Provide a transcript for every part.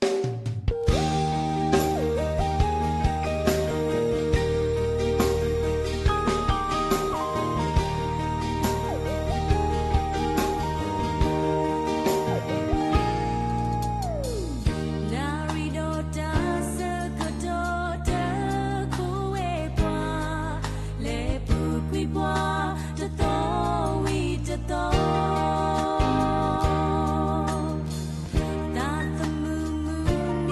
နၣ်ရံၣ်ဒီးတၢ်ဆၢကတီၢ်တခိၣ်ဝဲပှၤ, လဲၤပူၤကွံာ်ပှၤတသီဝံၤတသီ, တၢ်သမုာ်မုာ်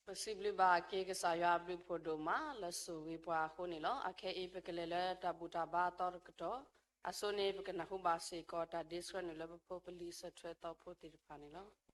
ပစံးဘျုးဘၣ်က့ၤကစၢ်ယွၤအဘျုးအဖှိၣ်ဒိၣ်မးလၢစိာ်ဂ့ၤပှၤအဃိန့ၣ်လီၤ. အခဲအံၤပကလဲၤလၢတၢ်ဘူၣ်တၢ်ဘါအသီတကတီၢ်, အဆိန့ၣ် ပကနၢ်ဟူဘၣ်စ့ၢ်ကီးတၢ်ဒ့ဆှၢနုာ်လၢပဖိပလံၤစၢၤထွဲသီဖိသ့ၣ်တဖၣ်န့ၣ်လီၤ.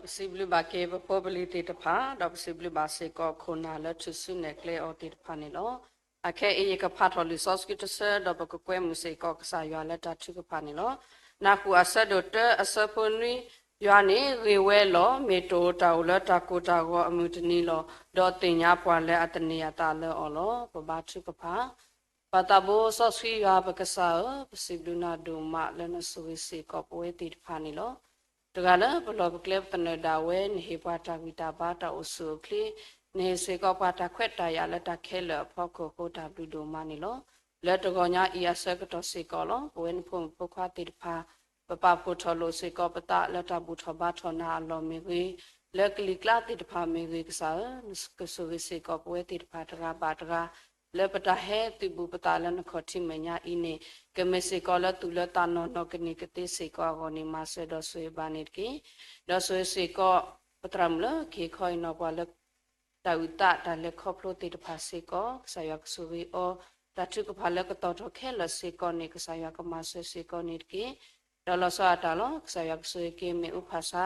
ပစံးဘျုးဘၣ်က့ၤပဖိပလံၤသ့ၣ်တဖၣ်, ဒီးပစံးဘျုးဘၣ်စ့ၢ်ကီးခိၣ်နၢ်လၢထူၣ်စုနဲၣ်ကျဲအီၤသ့ၣ်တဖၣ်န့ၣ်လီၤ. အခဲအံၤယကဖးထီၣ်လံာ်စီဆှံတဆၢ ဒီးပကကွဲမုာ်စ့ၢ်ကီးကစၢ်ယွၤလၢတၢ်ထုကဖၣ်န့ၣ်လီၤ. နၢ်ဟူအဆၢဒိၣ်တၢ အဆၢဖိနွံ, ယွၤန့ၣ်ဂ့ၤဝဲလီၤ. မ့ၢ်တအိၣ်တၢ်အိၣ်လၢတၢ်ကိၢ်တၢ်ဂီၤအမုၢ်တနံၤလီၤ. ဒီးသ့ၣ်ညါပှၤလၢအသန့ၤအသးလၢအီၤလီၤ. ပဘါထုကဖၣ်. ပၢ်သးဘိစီဆှံယွၤပကစၢ်ဧၢ, ပစံးဘျုးနၤဒိၣ်မးလၢနဆိၣ်ဂ့ၤစ့ၢ်ကီးပဝဲသ့ၣ်တဖၣ်န့ၣ်လီၤ. တဂၤလၢပလီၢ်ပကျဲပသနၢၣ်ဒၣ်ဝဲ, နဟ့ၣ်ပှၤတၢ်ဂံၢ်တၢ်ဘါတၢ်အိၣ်ဆူၣ်အိၣ်ချ့, နဟ့ၣ်စ့ၢ်ကီးပှၤတၢ်ခွဲးတၢ်ယာ်လၢတၢ်ခဲလၢာ်အဖီခိၣ်အဃိ တၢ်ဘျုးဒိၣ်မးန့ၣ်လီၤ. လၢတဂီၤညါအံၤအဆၢကတီၢ်စ့ၢ်ကီးလီၤ. ပဝဲနဖိမုၣ်ဖိခွါသ့ၣ်တဖၣ် ပပာ်ဖှိၣ်ထီၣ်လိာ်စ့ၢ်ကီးပသးလၢတၢ်ဘူၣ်ထီၣ်ဘါထီၣ်နၤအလီၢ်မ့ၢ်ဂ့ၤ, လၢကလံၤကျါသ့ၣ်တဖၣ်မ့ၢ်ဂ့ၤ, ကစၢ်ဧၢ, နကဆိၣ်ဂ့ၤစ့ၢ်ကီးပဝဲသ့ၣ်တဖၣ်တဂၤဘၣ်တဂၤ, လၢပတၢ်ဟဲသုးဘူးပသးလၢနခီၣ်ထံးမဲာ်ညါအံၤန့ၣ်, ကမ့ၢ်စ့ၢ်ကီးလၢသူၣ်လၢသးနီၢ်နီၢ်ကန့ၢ်ကသ့စ့ၢ်ကီးအဂီၢ်န့ၣ် မၤစၢၤဒီးဆိၣ်ဂ့ၤဘၣ်န့ၣ်တက့ၢ်. ဒီးဆိၣ်ဂ့ၤစ့ၢ်ကီး ပသရၣ်မုၣ်လၢကဟ့ၣ်ခီဟ့ၣ်နီၤပှၤလၢ တၢ်အုၣ်သးတၢ်လဲၤခီဖျိသ့ၣ်တဖၣ်စ့ၢ်ကီး, ကစၢ်ယွၤကဆိၣ်ဂ့ၤအီၤ, တၢ်ထုကဖၣ်လၢကတီၤထီၣ်ခဲလၢာ်စ့ၢ်ကီးန့ၣ် ကစၢ်ယွၤကမၤစၢၤစ့ၢ်ကီးန့ၣ်တက့ၢ်. ဒီးလီၤဆီအတၢ်လီၤ. ကစၢ်ယွၤကဆိၣ်ဂ့ၤက့ၤမ့ၣ်အူဖၣ်ဆါ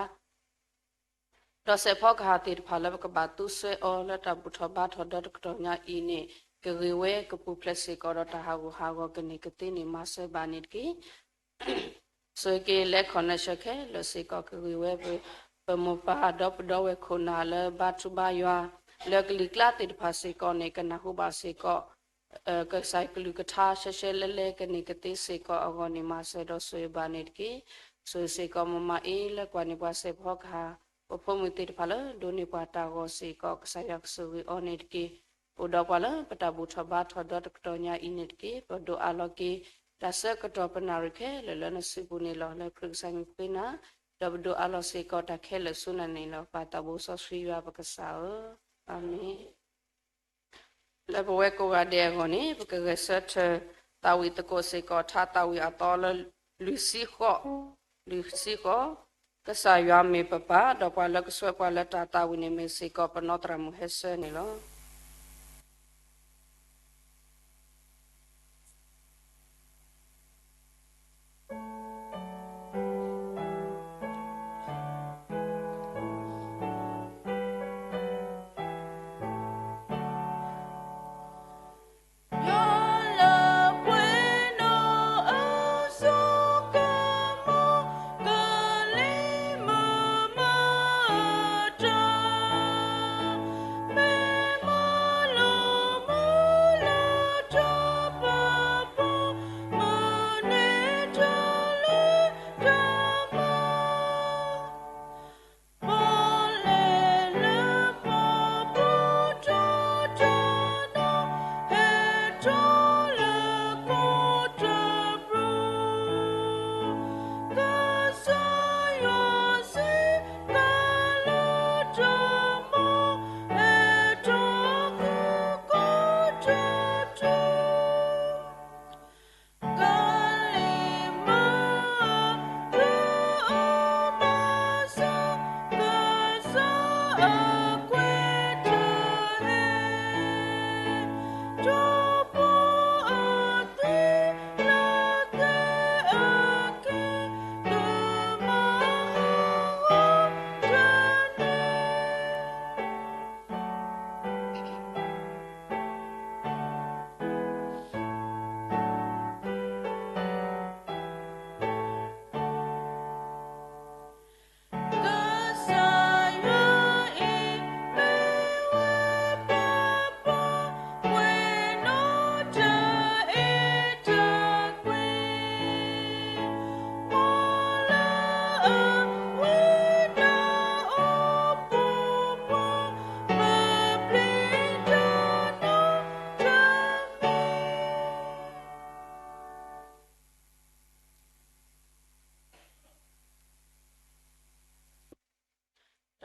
ဒီးစဲးဖီကဟၣ်သ့ၣ်တဖၣ်လၢပကဘၣ်သူစဲအီၤလၢတၢ်ဘူၣ်ထီၣ်ဘါထီၣ်ဒီတကတီၢ်ညါအံၤန့ၣ်, ကဂ့ၤဝဲကပူၤဖျဲးစ့ၢ်ကီးဒီးတၢ်ဟးဂူာ်ဟးဂီၤကန့ၢ်ကသ့န့ၣ် မၤစၢၤဘၣ်န့ၣ်တက့ၢ်. ဆိၣ်ဂ့ၤက့ၤလၢ connection ခဲလၢာ်စ့ၢ်ကီး ကဂ့ၤဝဲ ပမိၢ်ပၢ်ဒီပုၢ်ဒီဝဲၢ်ခိၣ်နၢ်လၢဘါထုဘါယွၤ လၢကလံၤကျါသ့ၣ်တဖၣ်စ့ၢ်ကီးန့ၣ် ကနၢ်ဟူဘၣ်စ့ၢ်ကီး ကစၢ်ကလုၢ်ကထါရှဲရှဲလဲလဲကန့ၢ်ကသ့စ့ၢ်ကီးအဂီၢ်န့ၣ် မၤစၢၤဒီးဆိၣ်ဂ့ၤဘၣ်န့ၣ်တက့ၢ်. ဆိၣ်ဂ့ၤစ့ၢ်ကီးမမၤအ့လၢကွၢ်န့ၢ်ပှၤစဲးဖီကဟၣ် ပဖိမုၣ်သ့ၣ်တဖၣ်လၢဒိးန့ၢ်ပှၤတၢ်ဂီၤစ့ၢ်ကီး ကစၢ်ယွၤကဆိၣ်ဂ့ၤအီၤန့ၣ်တက့ၢ်. အိၣ်ဒီးပှၤလၢပတၢ်ဘူၣ်ထီၣ်ဘါထီၣ်ဒီတကတီၢ်ညါအံၤန့ၣ်တက့ၢ်. ပဒိးအးလီၤက့ၤ တၢ်ဆၢကတီၢ်ပနၣ်ရံၣ်ခဲလၢာ်လၢနစုပူၤန့ၣ်လီၤ. လၢခရံာ်ကစၢ်မံၤပဃ့နၤ, ဒီးပဒိးအးလီၤစ့ၢ်ကီးတၢ်ခဲလၢာ်ဆူနၤန့ၣ်လီၤ. ပၢ်သးဘိစီဆှံယွၤပကစၢ်ဧၢ, အၤမ့ၣ်. လၢပဝဲကိးဂၤဒဲးအဂီၢ်န့ၣ် ပကဂဲၤဆၢထၢၣ်သးဝံၣ်သကိးစ့ၢ်ကီး ထါသးဝံၣ်အသီလၢလွံၢ်ဆံဃိး, လွံၢ်ဆံဃိး, ကစၢ်ယွၤမ့ၢ်ပပၢ်, ဒီးပှၤလၢကဆှၢပှၤလၢတၢ်သးဝံၣ်န့ၣ် မ့ၢ်စ့ၢ်ကီးပနီၢ်သရၣ်မုၣ်ဟဲဆၢန့ၣ်လီၤ.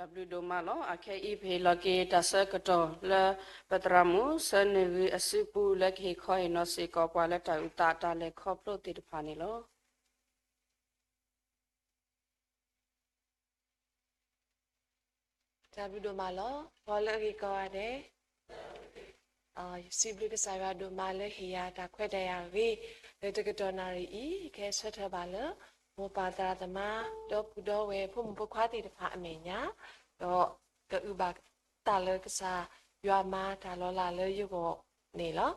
တၢ်ဘျုးဒိၣ်မးလီၤ. အခဲအံၤ ပဟ့ၣ်လီၤက့ၤတၢ်ဆၢကတီၢ်လၢ ပသရၣ်မုၣ် ဆၢနုာ်ဂ့ၤအစုပူၤ လၢကဟ့ၣ်ခီဟ့ၣ်နီၤစ့ၢ်ကီးပှၤလၢတၢ်အုၣ်သးတၢ်လဲၤခီဖျိသ့ၣ်တဖၣ်န့ၣ်လီၤ. တၢ်ဘျုးဒိၣ်မးလီၤ. မ်လၢအဂ့ၤကိးဂၤဒဲး, စံးဘျုးကစၢ်ယွၤဒိၣ်မးလၢဟ့ၣ်ယၤတၢ်ခွဲးတၢ်ယာ်အဂ့ၤ, လၢတကတီၢ်နၣ်ရံၣ်အံၤ ကဟဲဆၢထၢၣ်ဘၣ်လၢ မိၢ်ပၢ်သရၣ်သမါ ဒီပုၢ်ဒီဝဲၢ် ဖိမုၣ်ဖိခွါသ့ၣ်တဖၣ်အမဲာ်ညါ, ဒီးကအုၣ်ဘၣ်တၢ်လၢကစၢ်ယွၤမၤတၢ်လီၤလးလၢယဂီၢ်န့ၣ်လီၤ.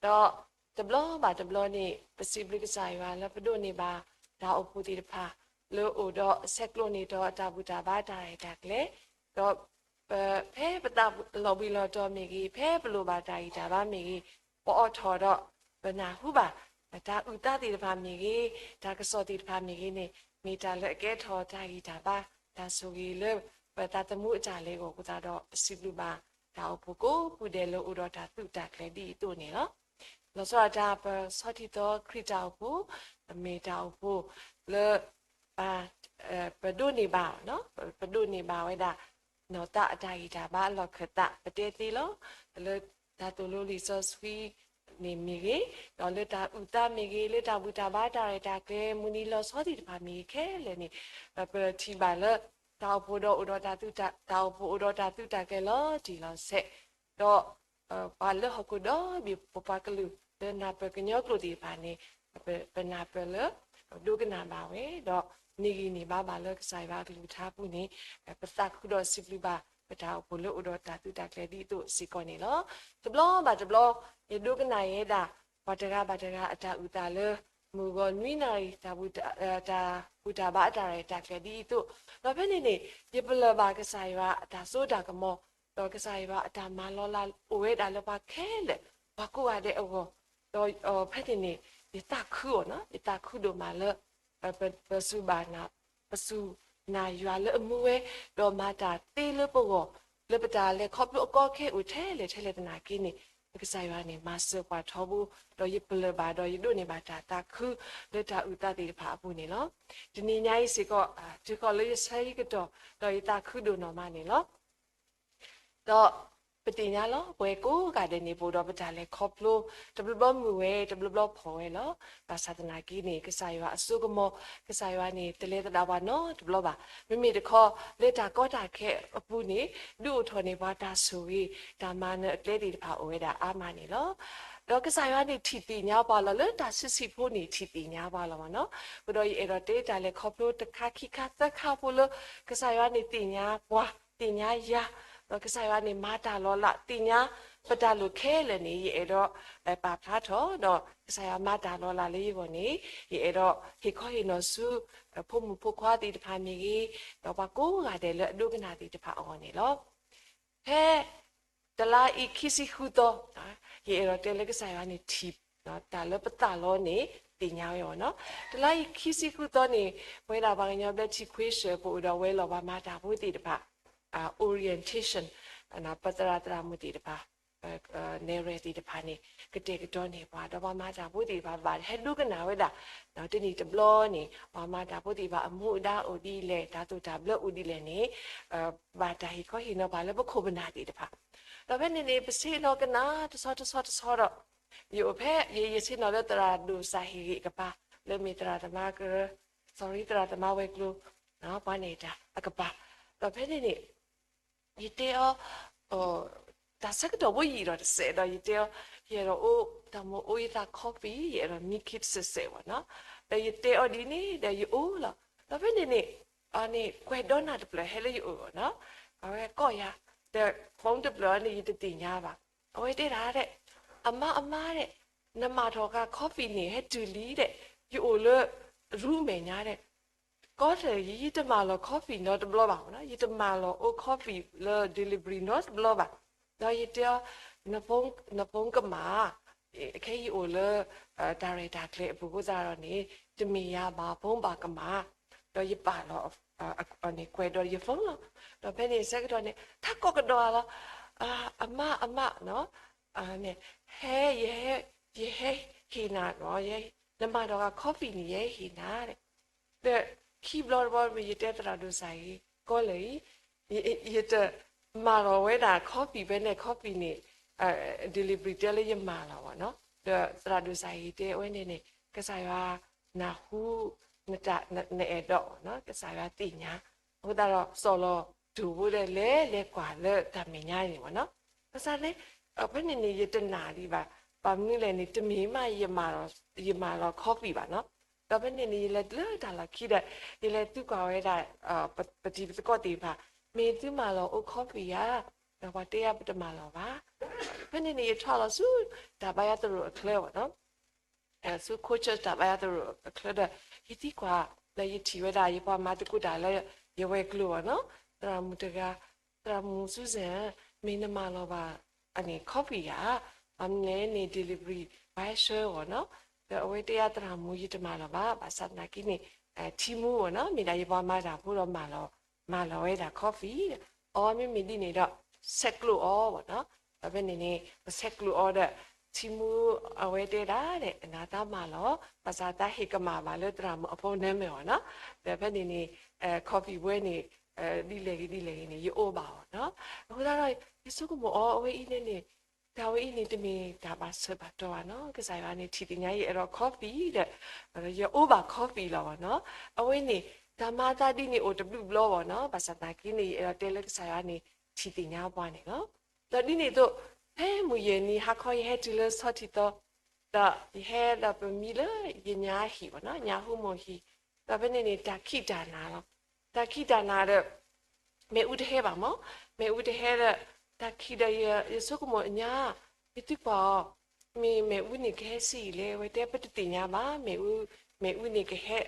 ဒီးတဘျီဘၣ်တဘျီန့ၣ် ပစံးဘျုးကစၢ်ယွၤလၢပဒိးန့ၢ်ဘၣ်တၢ်အိၣ်ဖှိၣ်သ့ၣ်တဖၣ် လၢအိၣ်ဒီးဆဲးကျိးန့ၢ်ဒီးတၢ်ဘူၣ်တၢ်ဘါတၢ်ရဲၣ်တၢ်ကျဲၤ, ဒီးဖဲပသးလီၤဘှံးလီၤတီၤမ့ၢ်ဂ့ၤ, ဖဲပလိၣ်ဘၣ်တၢ်ဂံၢ်တၢ်ဘါမ့ၢ်ဂ့ၤ, ပအိးထီၣ်ဒီး ပနၢ်ဟူဘၣ် တၢ်အုၣ်သးသ့ၣ်တဖၣ်မ့ၢ်ဂ့ၤ, တၢ်ကစီၣ်သ့ၣ်တဖၣ်မ့ၢ်ဂ့ၤန့ၣ် မ့ၢ်တၢ်လၢအကဲထီၣ်တၢ်ဂံၢ်တၢ်ဘါ, တၢ်ဆိၣ်ဂ့ၤလၢ ပသးသမူအတၢ်လဲၤအဂီၢ်အဃိသတးဒီး ပစံးဘျုးဘၣ်တၢ်အိၣ်ဖှိၣ်ကိးပူၤဒဲးလၢအိၣ်ဒီးတၢ်သုးတၢ်ကျဲၤဒ်အံၤအသိးန့ၣ်လီၤ. လီၤဆီဒၣ်တၢ်ပဆီထံသီခရံာ်တၢ်အိၣ်ဖှိၣ်, မ့ၢ်တၢ်အိၣ်ဖှိၣ်လၢ ပဒိးန့ၢ်ဘၣ်, ပဒိးန့ၢ်ဘၣ်ဝဲဒၣ် နီၢ်သးအတၢ်ဂံၢ်တၢ်ဘါအလီၢ်ခၢၣ်သး ပတဲသ့လီၤ. လၢတၢ်သိၣ်လိလံာ်စီဆှံန့ၣ်မ့ၢ်ဂ့ၤ, ဒီးလၢတၢ်အုၣ်သးမ့ၢ်ဂ့ၤ, လၢတၢ်ဘူၣ်တၢ်ဘါတၢ်ရဲၣ်တၢ်ကျဲၤ မုၢ်နံၤလီၤဆီသ့ၣ်တဖၣ်မ့ၢ်ဂ့ၤခဲလၢာ်န့ၣ်, ပထံၣ်ဘၣ်လၢ တၢ်အိၣ်ဖှိၣ်ဒီးအိၣ်ဒီးတၢ်သုးတၢ်, တၢ်အိၣ်ဖှိၣ်အိၣ်ဒီးတၢ်သုးတၢ်ကျဲၤလီၤတံၢ်လီၤဆဲး, ဒီး ပှၤလၢဟီၣ်ခိၣ်ဒီဘ့ၣ် ပပှၤကလုာ်လၢနၢ်ပၢၢ်ကညီကျိာ်သ့ၣ်တဖၣ်န့ၣ်, ပနၢ်ပၢၢ်လၢ ဒိကနၣ်ဘၣ်ဝဲ, ဒီးန့ၢ်ဂံၢ်န့ၢ်ဘါဘၣ်လၢကစၢ်ယွၤအကလုၢ်ကထါအပူၤန့ၣ်, ပသးခုဒီးစံးဘျုးဘၣ် ပတၢ်အိၣ်ဖှိၣ်လၢအိၣ်ဒီးတၢ်သုးတၢ်ကျဲၤဒ်အံၤအသိးစ့ၢ်ကီးန့ၣ်လီၤ. တဘျီဘၣ်တဘျီ ယဒိကနၣ်ယဲဒၣ် ပှၤတဂၤဘၣ်တဂၤအတၢ်အုၣ်သးလၢ မုၢ်ဂီၤနွံနၣ်ရံၣ် တၢ်ဘူၣ်တၢ်ဘါအတၢ်ရဲၣ်တၢ်ကျဲၤဒ်အံၤအသိး, ဒီးဖဲန့ၣ်န့ၣ် ယပလၢၢ်ဘၣ်ကစၢ်ယွၤအတၢ်စိတၢ်ကမီၤ, ဒီးကစၢ်ယွၤအတၢ်မၤလီၤလးအိၣ်ဝဲဒၣ်လၢပှၤခဲလၢာ် ပှၤကိးဂၤဒဲးအဂီၢ်, ဒီးဖဲန့ၣ်န့ၣ် ယသးခုအီၤ, ယသးခုဒိၣ်မးလၢ ပစူၢ်ဘၣ်နၤ, ပစူၢ်နာ်ယွၤလၢအမူဝဲ, ဒီးမၤတၢ်သ့လၢပဂီၢ်, လၢပတၢ်လဲၤခီဖျိအကီအခဲအိၣ်ထဲလဲၣ်ထဲလဲၣ်သနာ်က့န့ၣ်, ပကစၢ်ယွၤန့ၣ်မၤစၢၤပှၤထီဘိ, ဒီးယပလၢၢ်ဘၣ်ဒီးယဒိးန့ၢ်ဘၣ်တၢ်သးခုလၢတၢ်အုၣ်သးသ့ၣ်တဖၣ်အပူၤန့ၣ်လီၤ. တနံၤညါအံၤစ့ၢ်ကီး တုၤဃီၤလၢယဆၢဟံၣ်ကတီၢ် ဒီးယသးခုဒိၣ်နီၢ်မးန့ၣ်လီၤ. ဒီးပသ့ၣ်ညါလီၤ ပဝဲကိးဂၤဒဲးန့ၣ် ပအိၣ်ဒီးပတၢ်လဲၤခီဖျိ, တဘျီဘျီမုာ်ဝဲ, တဘျီဘျီဖှီၣ်ဝဲလီၤ. ဘၣ်ဆၣ်သနာ်က့န့ၣ် ကစၢ်ယွၤအစိကမီၤ, ကစၢ်ယွၤန့ၣ် တလဲၤသဒၣ်ပှၤနီတဘျီဘၣ်. မ့မ့ၢ်တခီ လၢတၢ်ကီတၢ်ခဲအပူၤန့ၣ် ဒုးအိၣ်ထီၣ်န့ၢ်ပှၤတၢ်ဆိၣ်ဂ့ၤ, တၢ်မၤနၢၤအကျဲသ့ၣ်တဖၣ်အိၣ်ဝဲဒၣ်အါမးန့ၣ်လီၤ. ဒီးကစၢ်ယွၤန့ၣ်ထံၣ်သ့ၣ်ညါပှၤလီၤ, လၢတၢ်ဆံးဆံးဖိန့ၣ်ထံၣ်သ့ၣ်ညါပှၤလီၤမးနီၤ. အဃိဒီးယအဲၣ်ဒိးတဲတၢ်လဲၤခီဖျိတခါခံခါသၢခါဖိလၢ ကစၢ်ယွၤန့ၣ်သ့ၣ်ညါပှၤ, သ့ၣ်ညါယၤ, ဒီးကစၢ်ယွၤန့ၣ်မၤတၢ်လီၤလး သ့ၣ်ညါပတၢ်လိၣ်ခဲလၢာ်န့ၣ် ယအဲၣ်ဒိးပာ်ဖျါထီၣ်, ဒီးကစၢ်ယွၤမၤတၢ်လီၤလးလၢယဂီၢ်န့ၣ် ယအဲၣ်ဒိးဟ့ၣ်ခီဟ့ၣ်နီၤဆူ ဖိမုၣ်ဖိခွါသ့ၣ်တဖၣ်မ့ၢ်ဂ့ၤ, ဒီးပှၤကိးဂၤဒဲးလၢအဒိကနၣ်သ့ၣ်တဖၣ်အဂီၢ်န့ၣ်လီၤ. ဖဲ တလါအံၤခံဆံဃုသီ, ယအဲၣ်ဒိးတဲလၢကစၢ်ယွၤန့ၣ်ထံၣ်, တၢ်လၢပသးလီန့ၣ် သ့ၣ်ညါဝဲအီၤနီၤ. တလါအံၤခံဆံဃုသီန့ၣ် ပဝဲဒၣ်ပှၤကညီဘျၢထံခွ့ရှၢၣ် ပအိၣ်ဒီးဝဲလီၤပှၤမၤတၢ်ဖိသ့ၣ်တဖၣ် orientation, ပသရၣ်သရၣ်မုၣ်သ့ၣ်တဖၣ် နဲၣ်ရွဲၣ်သ့ၣ်တဖၣ်န့ၣ် ကတဲာ်ကတီၤန့ၢ်ပှၤ ဒီးပှၤမၤတၢ်ဖိသ့ၣ်တဖၣ်ဘၣ်ဟဲဒိကနၣ်ဝဲဒၣ်, တနံၣ်တဘျီန့ၣ် ပှၤမၤတၢ်ဖိသ့ၣ်တဖၣ်အမူအဒါအိၣ်ဒ်လဲၣ်, တၢ်သိၣ်တၢ်ဘျၢအိၣ်ဒ်လဲၣ်န့ၣ် ဘၣ်တၢ်ဟ့ၣ်ခီဟ့ၣ်နီၤပှၤလၢပခိၣ်ပနၢ်သ့ၣ်တဖၣ်. ဒီးဖဲန့ၣ်န့ၣ် ပဆ့ၣ်နီၤကနၣ်တဆီတဆီတဆီဒီး ယအိၣ်ဖဲ ယ ယဆ့ၣ်နီၤလၢသရၣ်ဒိၣ်စၢ်ဟ့ၣ်ဂ့ၢ်အကပၤ, လၢမ့ၢ်သရၣ်သမါကရၢ, sorry သရၣ်သမါဝဲၤကျိၤ, ပှၤနဲၣ်တၢ်အကပၤ, ဒီးဖဲန့ၣ်န့ၣ် ယတဲအီၤ တၢ်ဆၢကတီၢ်ဖိယံာ်ဒီးတစဲးဒီး ယတဲအီၤ ယအဲၣ်ဒိးအိၣ် တၢ်မိၣ်အိၣ်ယသး coffee, ယအဲၣ်ဒိးမံခ့တစဲးစဲးဘၣ်နီၤ. ဒီးယတဲအီၤဒ်န့ၣ် ဒီးယအိၣ်လီၤ. ဒီးဖဲန့ၣ်န့ၣ် အန့ၣ် ကွဲးဒီနၢ်တဖျၢၣ်ဟဲလၢယအိၣ်နီၤ. အဝဲကိးယၤ ဒီး phone တဖျၢၣ်အီၤန့ၣ် ယတသ့ၣ်ညါဘၣ်. အဝဲတဲဒၣ်ဒဲး အမါ အမါဒဲး နမၤထီၣ်ဃာ် coffee န့ၣ် ဟဲတုၤလံဒဲး, ယအိၣ်လၢ room မဲာ်ညါဒဲး ကီတၢၢ် ယတမၤလီၤ coffee နီတဘျီဘၣ်နီၤ, ယတမၤလီၤအိၣ် coffee လၢ delivery နီတဘျီဘၣ်. ဒီးယတဲအီၤ န phone ကမၣ်, ခဲအံၤအိၣ်လၢ တၢ်ရဲၣ်တၢ်ကျဲၤအပူၤအဃိသတးဒီးန့ၣ် တမ့ၢ်ယၤဘၣ် phone ဘၣ်ကမၣ်, ဒီးယပာ်လီၤ ကွဲးဒီးယ phone လီၤ. ဒီးဖဲန့ၣ်ဆၢကတီၢ်န့ၣ် ထးကိးကဒီးလီၤ, အမါ အမါနီၤ, ဟဲ ယဟဲ ယဟဲဟ့ၣ်နၤနီၤ, နမၤထီၣ်ဃာ် coffee န့ၣ် ယဟဲဟ့ၣ်နၤဒဲး. ဒီးခံဘျီတဘျီမ့ၢ် ယတဲသရၣ်ဒိၣ်စၢ်အံၤ ကီလၢာ်အံၤ ယတမၤလီၤဝဲဒၣ် coffee ဖဲန့ၣ် coffee န့ၣ် delivery တဲလၢယမၤလီၤဘၣ်နီၤ. ဒီးသရၣ်ဒိၣ်စၢ်အံၤတဲဝဲန့ၣ်န့ၣ် ကစၢ်ယွၤနၢ်ဟူ နအဲၣ်ဒိးနီၤ, ကစၢ်ယွၤသ့ၣ်ညါ, အဃိသတးဒီး စီၤလီၤတူၢ်ဖိဒီး လဲၤလဲၤကွၢ်လၢတၢ်မဲာ်ညါန့ၣ်ဘၣ်နီၤ. ဘၣ်ဆၣ်န့ၣ် ဖဲန့ၣ်န့ၣ် ယတနာ်ဒံးဘၣ်, ဘၣ်မနုၤလဲၣ်န့ၣ် တမ့ၢ်မး ယမၤလီၤ coffee ဘၣ်နီၤ. ဒီးဖဲန့ၣ်န့ၣ် ယလဲၤတုၤလၢတၢ်လီၢ်ခံဒီး ယလဲၤသံကွၢ်ဝဲဒၣ် ပတံၤပသကိးသ့ၣ်တဖၣ်, မ့ၢ်သုမၤလီၤအိၣ် coffee ဧါ, ဒီးပှၤတဲယၤပတမၤလီၤဘၣ်. ဖဲန့ၣ်န့ၣ် ယထီၣ်လီၤဆူ တၢ်ဘါယွၤသရိာ်အချၢဘၣ်နီၤ, ဆူ Christchurch တၢ်ဘါယွၤသရိာ်အချၢဒီး ယသံကွၢ် လၢယထံၣ်ဝဲဒၣ်ယပှၤမၤသကိးတၢ်လၢယဝဲၤကျိၤအီၤနီၤ, သရၣ်မုၣ်တဂၤ, သရၣ်မုၣ် Susan, မ့ၢ်နမၤလီၤဘၣ်အန့ၣ် coffee ဧါ, ဘၣ်မနုၤလဲၣ်န့ၣ် delivery ဘၣ်ဆှၢအီၤနီၤ. ဒီးအဝဲတဲယၤ သရၣ်မုၣ် ယတမၤလီၤဘၣ်, ဘၣ်ဆၣ်သနာ်က့န့ၣ် ထံမူအီၤနီၤ, မ့ၢ်ဒၣ်ယပှၤမၤတၢ်ဖိဒီး မၤလီၤဝဲဒၣ် coffee အီၤ, မ့မ့ၢ်ဒ်န့ၣ်ဒီး ဆဲးကျိးအီၤနီၤ. ဒီးဖဲန့ၣ်န့ၣ် ပဆဲးကျိးအီၤဒီး ထံမူအဝဲတဲဒၣ်ဒီး နသးမၤလီၤ, ဘၣ်ဆၣ်သးဟ့ၣ်ကမၣ်ဘၣ်လၢသရၣ်မုၣ်အ phone number အီၤနီၤ. ဒီးဖဲန့ၣ်န့ၣ် coffee ဝဲန့ၣ် ဒ်လဲၣ်ဂ့ၤဒ်လဲၣ်ဂ့ၤန့ၣ် ယအိၣ်ဘၣ်အီၤနီၤ. အဃိသတးဒီး ယဆိကမိၣ်အီၤ အဝဲအံၤန့ၣ်န့ၣ် တၢ်ဝဲအံၤန့ၣ် တမ့ၢ်တၢ်ဘၣ်ဆၢဘၣ်တီၤဘၣ်နီၤ. ကစၢ်ယွၤန့ၣ် ထံၣ်သ့ၣ်ညါယအဲၣ်ဒိး coffee ဒီး ယအိၣ်ဘၣ် coffee လီၤဘၣ်နီၤ. အဝဲန့ၣ် တၢ်မၤအသးဒ်န့ၣ်အိၣ်တဘျုးဘျီဘၣ်နီၤ. ဘၣ်ဆၣ်သနာ်က့န့ၣ် ယအဲၣ်ဒိးတဲလၢကစၢ်ယွၤန့ၣ် ထံၣ်သ့ၣ်ညါပှၤန့ၣ်လီၤ. ဒီးဒ်န့ၣ်အသိး ဖဲမုၢ်ယဲၢ်နံၤဟါခီ ယဟဲတုၤလၢဆီထံသီ ဒီးယဟဲဒီးပမံလၢယညါဟံၣ်ဘၣ်နီၤ, ညၣ်ဟူမိၢ်ဟံၣ်, ဒီးဖဲန့ၣ်န့ၣ် တၢ်ခံးတၢ်နၤလီၤ. တၢ်ခံးတၢ်နၤဒီး မ့ၣ်အူတဟဲဘၣ်မး, မ့ၣ်အူတဟဲဒီး တၢ်ခံးဒီး ယဆိကမိၣ်အညါ, ယသံကွၢ်အီၤ, မ့ၢ်မ့ၣ်အူန့ၣ်ကဟဲဆံးအံၤလဲၣ်, အဝဲတဲပတသ့ၣ်ညါဘၣ်, မ့ၣ်အူ, မ့ၣ်အူန့ၣ်ကဟဲ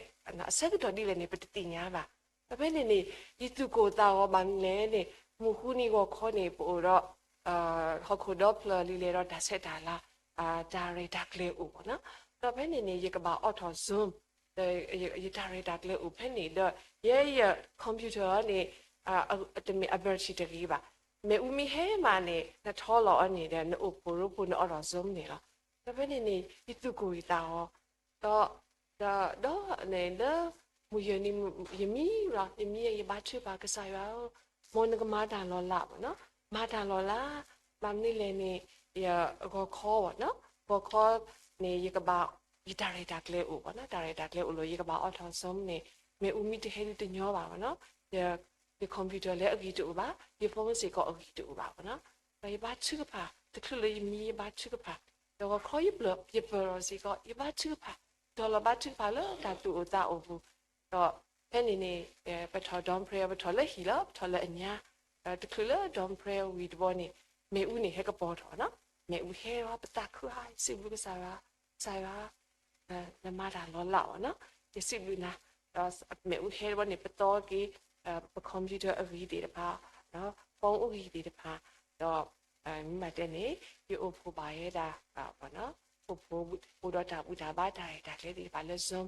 အဆၢကတီၢ်ဒ်လဲၣ်န့ၣ် ပတသ့ၣ်ညါဘၣ်. ဒီးဖဲန့ၣ်န့ၣ် ယသူၣ်ကိၢ်သးဂီၤဘၣ်မနုၤလဲၣ်န့ၣ် မုၢ်ဃုနံၤဂီၤခီန့ၣ် ပအိၣ်ဒီး ဟီၣ်ခိၣ်ဒီဖျၢၣ်လံလဲၣ်ဒီးတၢ်ဆဲးတၢ်လၤ တၢ်ရဲၣ်တၢ်ကျဲၤအိၣ်ဘၣ်နီၤ. ဒီးဖဲန့ၣ်န့ၣ် ယကဘၣ်အိးထီၣ် Zoom ဒီးယတၢ်ရဲၣ်တၢ်ကျဲၤအိၣ်ဖဲန့ၣ်ဒီး ယဲယ computer န့ၣ် တမ့ၢ်အ battery တဂ့ၤဘၣ်. မ့ၣ်အူမ့ၢ်ဟဲမးန့ၣ် နထီလီၤအီၤန့ၣ်ဒီး နအိၣ်ဖှိၣ်ရိဖှိၣ် နအိးထီၣ် Zoom န့ၣ်လီၤ. ဒီးဖဲန့ၣ်န့ၣ် ယသူၣ်ကိၢ်ယသးဂီၤ ဒီး ဒီး ဒီးန့ၣ်လၢ မုၢ်ယဲၢ်နံၤ ယမံလီၤ, ယမံ ယဘါထုကဖၣ် ကစၢ်ယွၤဧၢ, မ်နကမၤတၢ်လီၤလးဘၣ်နီၤ, မၤတၢ်လီၤလး, ဘၣ်မနုၤလဲၣ်န့ၣ် ယဂီၤခီဘၣ်နီၤ, ဂီၤခီန့ၣ် ယကဘၣ် ယတၢ်ရဲၣ်တၢ်ကျဲၤအိၣ်ဘၣ်နီၤ, တၢ်ရဲၣ်တၢ်ကျဲၤအိၣ်လီၤ ယကဘၣ်အိးထီၣ် Zoom န့ၣ် မ့ၣ်အူမ့ၢ်တဟဲဒုးတညီဘၣ်ဘၣ်နီၤ, ယ ယ computer လၢအဂံၢ်တအိၣ်ဘၣ်, ယ phone စ့ၢ်ကီးအဂံၢ်တအိၣ်ဘၣ်ဘၣ်နီၤ, ဒီးယဘါထုကဖၣ် တချုးလၢယမံယဘါထုကဖၣ်, ဒီးဂီၤခီယပၢၢ် ယပၢၢ်လီၤစ့ၢ်ကီး ယဘါထုကဖၣ်, ဒီးလီၤဘါထုကဖၣ်လၢတၢ်သူၣ်အိၣ်သးအိၣ်ပူၤ, ဒီးဖဲန့ၣ်န့ၣ် ပထီၣ် dawn prayer ပထီၣ်လၢဟံၣ်လီၤ, ပထီၣ်လၢအညါ, ဒီးတချုးလၢ dawn prayer ဝံၤတဘျီန့ၣ် မ့ၣ်အူန့ၣ်ဟဲကပီၤထီၣ်နီၤ, မ့ၣ်အူဟဲဒီးပသးခုဧါ, ယစံးဘျုးကစၢ်ယွၤ, ကစၢ်ယွၤ နမၤတၢ်လီၤလးဘၣ်နီၤ, ယစံးဘျုးနၤ, ဒီးမ့ၣ်အူဟဲတဘျီန့ၣ် ပသီက့ၤ ပ computer အဂံၢ်သ့ၣ်တဖၣ်, phone အဂံၢ်သ့ၣ်တဖၣ်, ဒီး မ့ၢ်ဘၣ်တဲန့ၣ် ယအိၣ်ဖှိၣ်ဘၣ်ဝဲဒၣ် အိၣ်ဖှိၣ် အိၣ်ဒီးတၢ်ဘူၣ်တၢ်ဘါ တၢ်ရဲၣ်တၢ်ကျဲၤသ့ၣ်တဖၣ်လၢ Zoom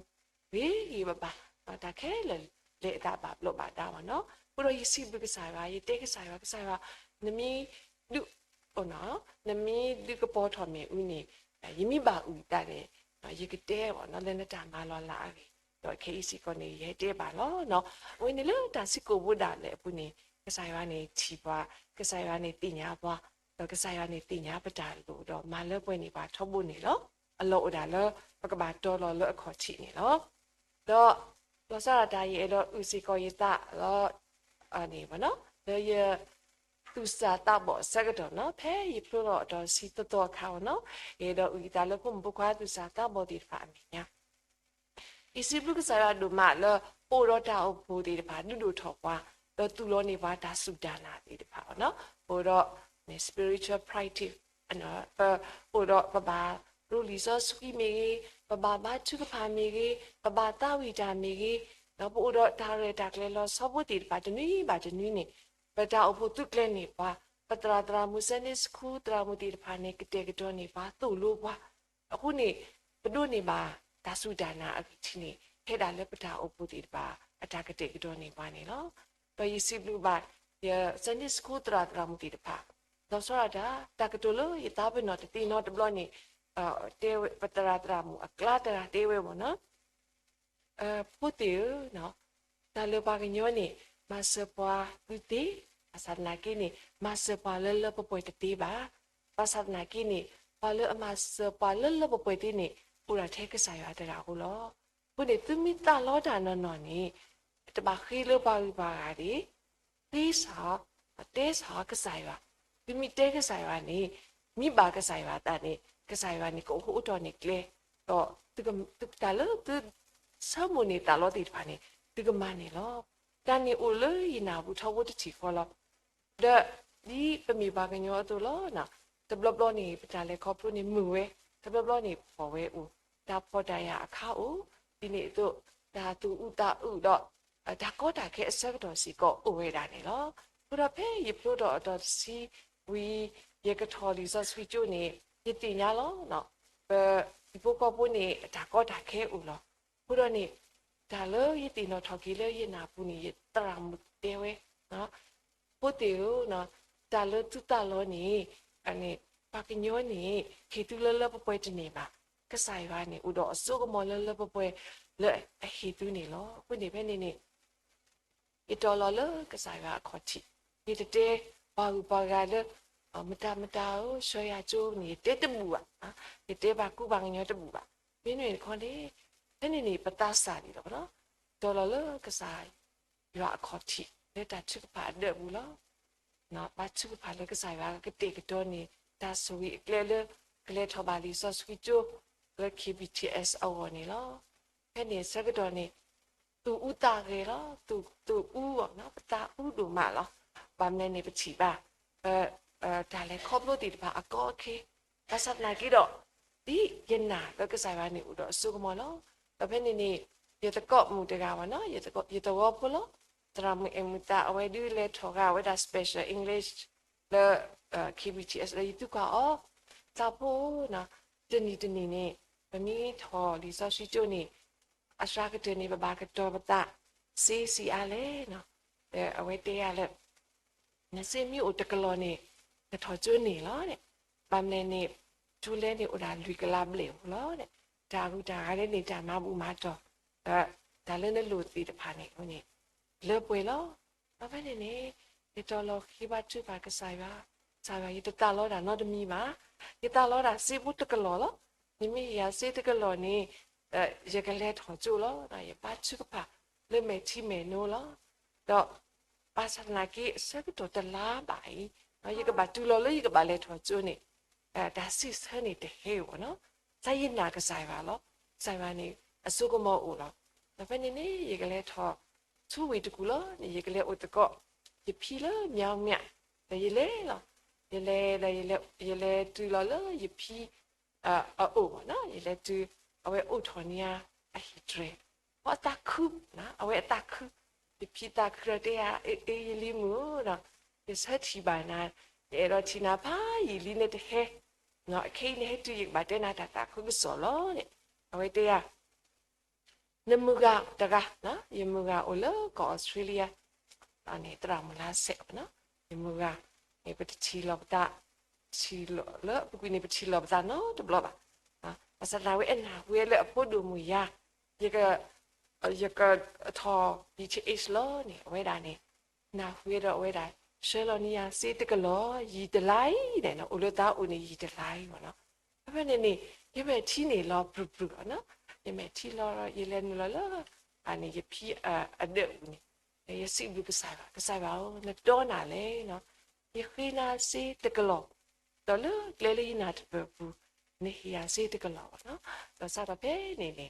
ဂ့ၤဂ့ၤဘၣ်ဘၣ်, တၢ်ခဲလၢာ်လဲၤအသးဘၣ်ဘျီးဘၣ်ဒါဘၣ်နီၤ, အဃိဒီးယစံးဘျုးကစၢ်ယွၤ, ယတဲကစၢ်ယွၤ, ကစၢ်ယွၤ, နမ့ၢ်ဒုး နမ့ၢ်ဒုးကပီၤထီၣ်မ့ၣ်အူန့ၣ် ယမ့ၢ်ဘၣ်အုၣ်အသးန့ၣ် ယကတဲဘၣ်နီၤ လၢနတၢ်မၤလီၤလးအဂ့ၢ်, ဒီးခဲအံၤစ့ၢ်ကီးန့ၣ် ယဟဲတဲဘၣ်လီၤနီၤ, အဝဲန့ၣ်လၢတၢ်စံးကိာ်ဘိဒၣ်လဲာ်အပူၤန့ၣ် ကစၢ်ယွၤန့ၣ်ထံၣ်ပှၤ, ကစၢ်ယွၤန့ၣ်သ့ၣ်ညါပှၤ, ဒီးကစၢ်ယွၤန့ၣ်သ့ၣ်ညါပတၢ်လိၣ်ဒီးမၤလၢပှဲၤန့ၢ်ပှၤထီဘိန့ၣ်လီၤ, အလီၢ်အိၣ်ဒၣ်လၢပကဘၣ်တီလီၤလၢအခီၣ်ထံးန့ၣ်လီၤ. ဒီး လီၤဆီဒၣ်တၢ်ယအဲၣ်ဒိးအုၣ်စ့ၢ်ကီးယသးလီၤ န့ၣ်ဘၣ်နီၤ, လၢယ သူၣ်စၢ်သးဘီၣ်အဆၢကတီၢ်နီၤ, ဖဲယဖျိထီၣ်အတီၢ်ဆံသီသီအခါအံၤနီၤ, ယအဲၣ်ဒိးအုၣ်ယသးလၢဖိမုၣ်ဖိခွါသူၣ်စၢ်သးဘီၣ်သ့ၣ်တဖၣ်အမဲာ်ညါ, ယစံးဘျုးကစၢ်ယွၤဒိၣ်မးလၢ ပအိၣ်ဒီးတၢ်အိၣ်ဖှိၣ်သ့ၣ်တဖၣ် ဒုးဒိၣ်ထီၣ်ပှၤ, ဒီးသူၣ်လီၤန့ၢ်ပှၤတၢ်စူၢ်တၢ်နာ်သ့ၣ်တဖၣ်နီၤ, ပအိၣ်ဒီး spiritual practice ပအိၣ်ဒီးပဘၣ်ရိၤလံာ်စီဆှံမ့ၢ်ဂ့ၤ, ပဘၣ်ဘါထုကဖၣ်မ့ၢ်ဂ့ၤ, ပဘၣ်သးဝံၣ်တၢ်မ့ၢ်ဂ့ၤ, ဒီးပအိၣ်ဒီးတၢ်ရဲၣ်တၢ်ကျဲၤလီၤဆီဖိသ့ၣ်တဖၣ်တနွံဘၣ်တနွံန့ၣ်, ပတၢ်အိၣ်ဖှိၣ်သူကျဲၤန့ၢ်ပှၤ, ပသရၣ်သရၣ်မုၣ် Sunday School သရၣ်မုၣ်သ့ၣ်တဖၣ်န့ၣ် ကတဲာ်ကတီၤန့ၢ်ပှၤသိၣ်လိပှၤ, အဃိန့ၣ် ပဒိးန့ၢ်ဘၣ်တၢ်စူၢ်တၢ်နာ်အဂံၢ်ထံးန့ၣ် ဟဲဒၣ်လၢပတၢ်အိၣ်ဖှိၣ်သ့ၣ်တဖၣ် အတၢ်ကတဲာ်ကတီၤန့ၢ်ပှၤန့ၣ်လီၤ. ဒီးယစံးဘျုးဘၣ် ယ Sunday School သရၣ်သရၣ်မုၣ်သ့ၣ်တဖၣ်, လီၤဆီဒၣ်တၢ် တၢ်ကတိၤလၢယသးပ့ၤနီၣ်တသ့နီတဘျီန့ၣ်, တဲဝဲ ပသရၣ်သရၣ်မုၣ်အကျါတဂၤတဲဝဲမ့ၢ်နီၤ ဖိသ့ၣ်ဧၢ, တၢ်လၢပှၤကညီန့ၣ် မၤစၢၤပှၤသုသ့, ဘၣ်ဆၣ်သနာ်က့န့ၣ် မၤစၢၤပှၤလၢလၢပှဲၤပှဲၤတသ့ဘၣ်. ဘၣ်ဆၣ်သနာ်က့န့ၣ် ပှၤလၢအမၤစၢၤပှၤလၢလၢပှဲၤပှဲၤသ့န့ၣ် အိၣ်ဒၣ်ထဲကစၢ်ယွၤတဂၤဧိၤလီၤ. အဃိန့ၣ် သုမ့ၢ်သးလီတၢ်နီၢ်နီၢ်န့ၣ် တဘၣ်ဃ့လၢပှၤဂုၤပှၤဂၤဒၣ် ဃ့စ့ၢ်, တဲစ့ၢ်ကစၢ်ယွၤ, သုမ့ၢ်တဲကစၢ်ယွၤန့ၣ် မ့ၢ်ဘၣ်ကစၢ်ယွၤအသးန့ၣ် ကစၢ်ယွၤန့ၣ် ကအိၣ်ဃိအိၣ်တီၢ်န့ၢ်ကျဲ, ဒီးတၢ်လၢသုဆၢမိၣ်န့ၢ်သးလီသ့ၣ်တဖၣ်န့ၣ် သုကမၤန့ၢ်လီၤ. တၢ်န့ၣ်အိၣ်လၢယနၢ်ပူၤထီဘိတထံၣ်ဃီလီၤ. ဒီးဒ်ပမ့ၢ်ပှၤကညီအသိးလီၤ. တဘျီဘျီန့ၣ် ပတၢ်လဲၤခီဖျိန့ၣ်မုာ်ဝဲ, တဘျီဘျီန့ၣ်ဖှီၣ်ဝဲအိၣ်, တၢ်ဖှီၣ်တၢ်ယာ်အခါအိၣ်, ဒ်န့ၣ်အသိး တၢ်သူၣ်အုးသးအုးဒီး တၢ်ကီတၢ်ခဲအဆၢကတီၢ်စ့ၢ်ကီးအိၣ်ဝဲဒၣ်န့ၣ်လီၤ. အဃိဒီးဖဲယဖျိထီၣ်အတီၤတဆံဝံၤ ယကထီၣ်လံာ်စီဆှံကၠိန့ၣ် ယသ့ၣ်ညါလီၤ. ပ ပှၤဖိကီၢ်ဖိန့ၣ် တၢ်ကီတၢ်ခဲအိၣ်လီၤ. အဃိဒီးန့ၣ် တၢ်လၢယသ့ၣ်နီၣ်ထီၣ်က့ၤလၢယနၢ်ပူၤန့ၣ် ယသရၣ်မုၣ်တဲဝဲ ဖိသ့ၣ်ဧၢ, တၢ်လၢသုသးလီန့ၣ် ပှၤကညီန့ၣ် ဟ့ၣ်သုလၢလၢပှဲၤပှဲၤတန့ၢ်ဘၣ်. ကစၢ်ယွၤန့ၣ် အိၣ်ဒီးအစိကမီၤလၢလၢပှဲၤပှဲၤလၢအဟ့ၣ်သုန့ၣ်လီၤ. အဃိန့ၣ်ဖဲန့ၣ်န့ၣ် ယတီၤလီၤလၢကစၢ်ယွၤအခီၣ်ထံး, ယတတဲပှၤဂုၤပှၤဂၤလၢ မတၤမတၤဧၢ ဆှၢယၤကၠိန့ၣ် ယတဲတဘူၣ်ဘၣ်, ယတဲပှၤကူပှၤကညီတဘူၣ်ဘၣ်. မ့မ့ၢ်တခီန့ၣ် ဖဲန့ၣ်န့ၣ် ပသးစၢ်ဒံးလီၤ. တီၤလီၤလၢကစၢ်ယွၤအခီၣ်ထံး လၢတၢ်ထုကဖၣ်အဒၢးပူၤလီၤ. ဘါထုကဖၣ်လၢကစၢ်ယွၤကတဲာ်ကတီၤန့ၣ် တၢ်ဆိၣ်ဂ့ၤအကျဲလၢ ကလဲၤထီၣ်ဘၣ်လံာ်စီဆှံကၠိ လၢ K B T S အဂီၢ်န့ၣ်လီၤ. ဖဲန့ၣ်အဆၢကတီၢ်န့ၣ် သူၣ်အူသးဂဲၤလီၤ, သူၣ်အူဒိၣ်မးလီၤ. ဘၣ်မနုၤန့ၣ် ပထံၣ်ဘၣ် ပ တၢ်လဲၤခီဖျိသ့ၣ်တဖၣ်အကီအခဲ, ဘၣ်ဆၣ်သနာ်က့ဒီး ဒ်ယနာ်လၢကစၢ်ယွၤန့ၣ်အိၣ်ဒီးအစိကမီၤလီၤ. ဒီးဖဲန့ၣ်န့ၣ် ယသကိးမုၣ်တဂၤဘၣ်နီၤ, ယသဝီဖိလီၤ, သရၣ်မုၣ်အဲၣ်မုာ်သး အဝဲဒုးလဲၤထီၣ်ဂာ်ဝဲဒၣ် special English လၢ K B T S လၢယသူကွၢ်အီၤ, သးဖိဧၢ, တနံၤတနံၤန့ၣ် ပမ့ၢ်ထီၣ်လံာ်စီဆှံကၠိန့ၣ် အစှၤကတၢၢ်န့ၣ် ပဘၣ်ကတီၤပသးစ့ဆံးအါလဲၣ်နီၤ. ဒီးအဝဲတဲယၤလၢ နစ့မ့ၢ်အိၣ်တကလီၢ်န့ၣ် နထီၣ်ကၠိန့ၣ်လီၤ. ဘၣ်မနုၤန့ၣ် ကၠိလဲန့ၣ်အိၣ်ဒၣ်လွံၢ်ကလးဘျဲၣ်ဧိၤလီၤ. တၢ်ဂုၤတၢ်ဂၤလၢန့ၣ် တၢ်မၤဘူၣ်မၤတီၢ် ဒီးတၢ်လၢနလိၣ်သ့ၣ်တဖၣ်န့ၣ်န့ၣ် လၢပှဲၤလီၤ. ဒီးဖဲန့ၣ်န့ၣ် ယတီၤလီၤဃ့ဘါထုကဖၣ်ကစၢ်ယွၤ, ကစၢ်ယွၤ ယတသးလီတၢ်နီတမံၤဘၣ်. ယသးလီတၢ်စ့ဖိတကလီၢ်လီၤ. နမ့ၢ်ဟ့ၣ်ယၤစ့တကလီၢ်န့ၣ် ယကလဲၤထီၣ်ကၠိလီၤ. ယဘါထုကဖၣ်လၢမဲာ်ထံမဲာ်နိလီၤ. ဒီးဘၣ်ဆၣ်သနာ်က့ အဆၢကတီၢ်တလါဘၣ်အံၤ ယကဘၣ်တုၤလီၤလၢယကဘၣ်လဲၤထီၣ်ကၠိန့ၣ် တၢ်စံးဆၢန့ၣ်တဟဲဧိၤနီၤ. သးယနာ်ကစၢ်ယွၤလီၤ. ကစၢ်ယွၤန့ၣ် အစိကမီၤအိၣ်လီၤ. ဒီးဖဲန့ၣ်န့ၣ် ယကလဲၤထီၣ်ဆူဝ့ၢ်တကူၣ်လီၤန့ၣ် ယကလဲၤအိၣ်သကိး ယဖံလၢမၠါမၠါ, ဒီးယလဲၤလီၤ. ယလဲၤဒီး ယလဲၤတုၤလီၤလၢယဖံ အအိၣ်ဘၣ်နီၤ, ယလဲၤတုၤ အဝဲအိၣ်ထီၣ်န့ၢ်အဟံၣ်တြဲၤ, အသးခု, အဝဲအသးခု, ယဖံသးခုဒီးတဲယၤ အ့ ယလံၤမုၣ်ဧၢ, ယဆၢထံၣ်ဘၣ်နၤ, ယအဲၣ်ဒိးထံၣ်နၤဖးယံာ်လံ နတဟဲ, အခဲအံၤနဟဲတုၤ ယကဘၣ်တဲနၤတၢ်သးခုကစီၣ်လီၤန့ၣ်, အဝဲတဲယၤ နမုၢ်ဂၤတဂၤ, ယမုၢ်ဂၤအိၣ်လၢကီၢ်အီစထြ့လယါ, န့ၣ် သရၣ်မုၣ်လါစဲး, ယမုၢ်ဂၤန့ၣ် ပတထံၣ်လီၤပသး, ထံၣ်လီၤလၢအပူၤကွံာ်န့ၣ် ပထံၣ်လီၤပသးနီတဘျီဘၣ်. ဘၣ်ဆၣ်သနာ်က့ အဝဲအနၢ်ဟူဝဲလၢအဖိဒိၣ်မုၣ်ယၤ, ယက ယကထီၣ် B T H လီၤန့ၣ် အဝဲဒၣ်န့ၣ် နၢ်ဟူဝဲဒီးအဝဲဒၣ် ဆှၢလီၤန့ၢ်ယၤစ့တကလီၢ် ယံာ်တလါအံၤန့ၣ် အိၣ်လၢသးအိၣ်န့ၣ် ယံာ်တလါအံၤဘၣ်နီၤ. ဖဲန့ၣ်န့ၣ် ယမဲာ်ထံန့ၣ်လီၤပြူၤပြူၤလီၤနီၤ. ယမဲာ်ထံလီၤဒီး ယလဲၤနုာ်လီၤလၢ န့ၣ် ယဖံအဒၢးပူၤန့ၣ်, ယစံးဘျုးကစၢ်ယွၤ, ကစၢ်ယွၤဧၢ, နတီနၤလဲၣ်နီၤ. ယဃ့နၤစ့တကလီၢ်, ဒီးလၢကျဲလၢယနၢ်တပၢၢ်ပူၤ နဟ့ၣ်ယၤစ့တကလီၢ်ဘၣ်နီၤ. ဒီးစးထီၣ်ဖဲန့ၣ်န့ၣ်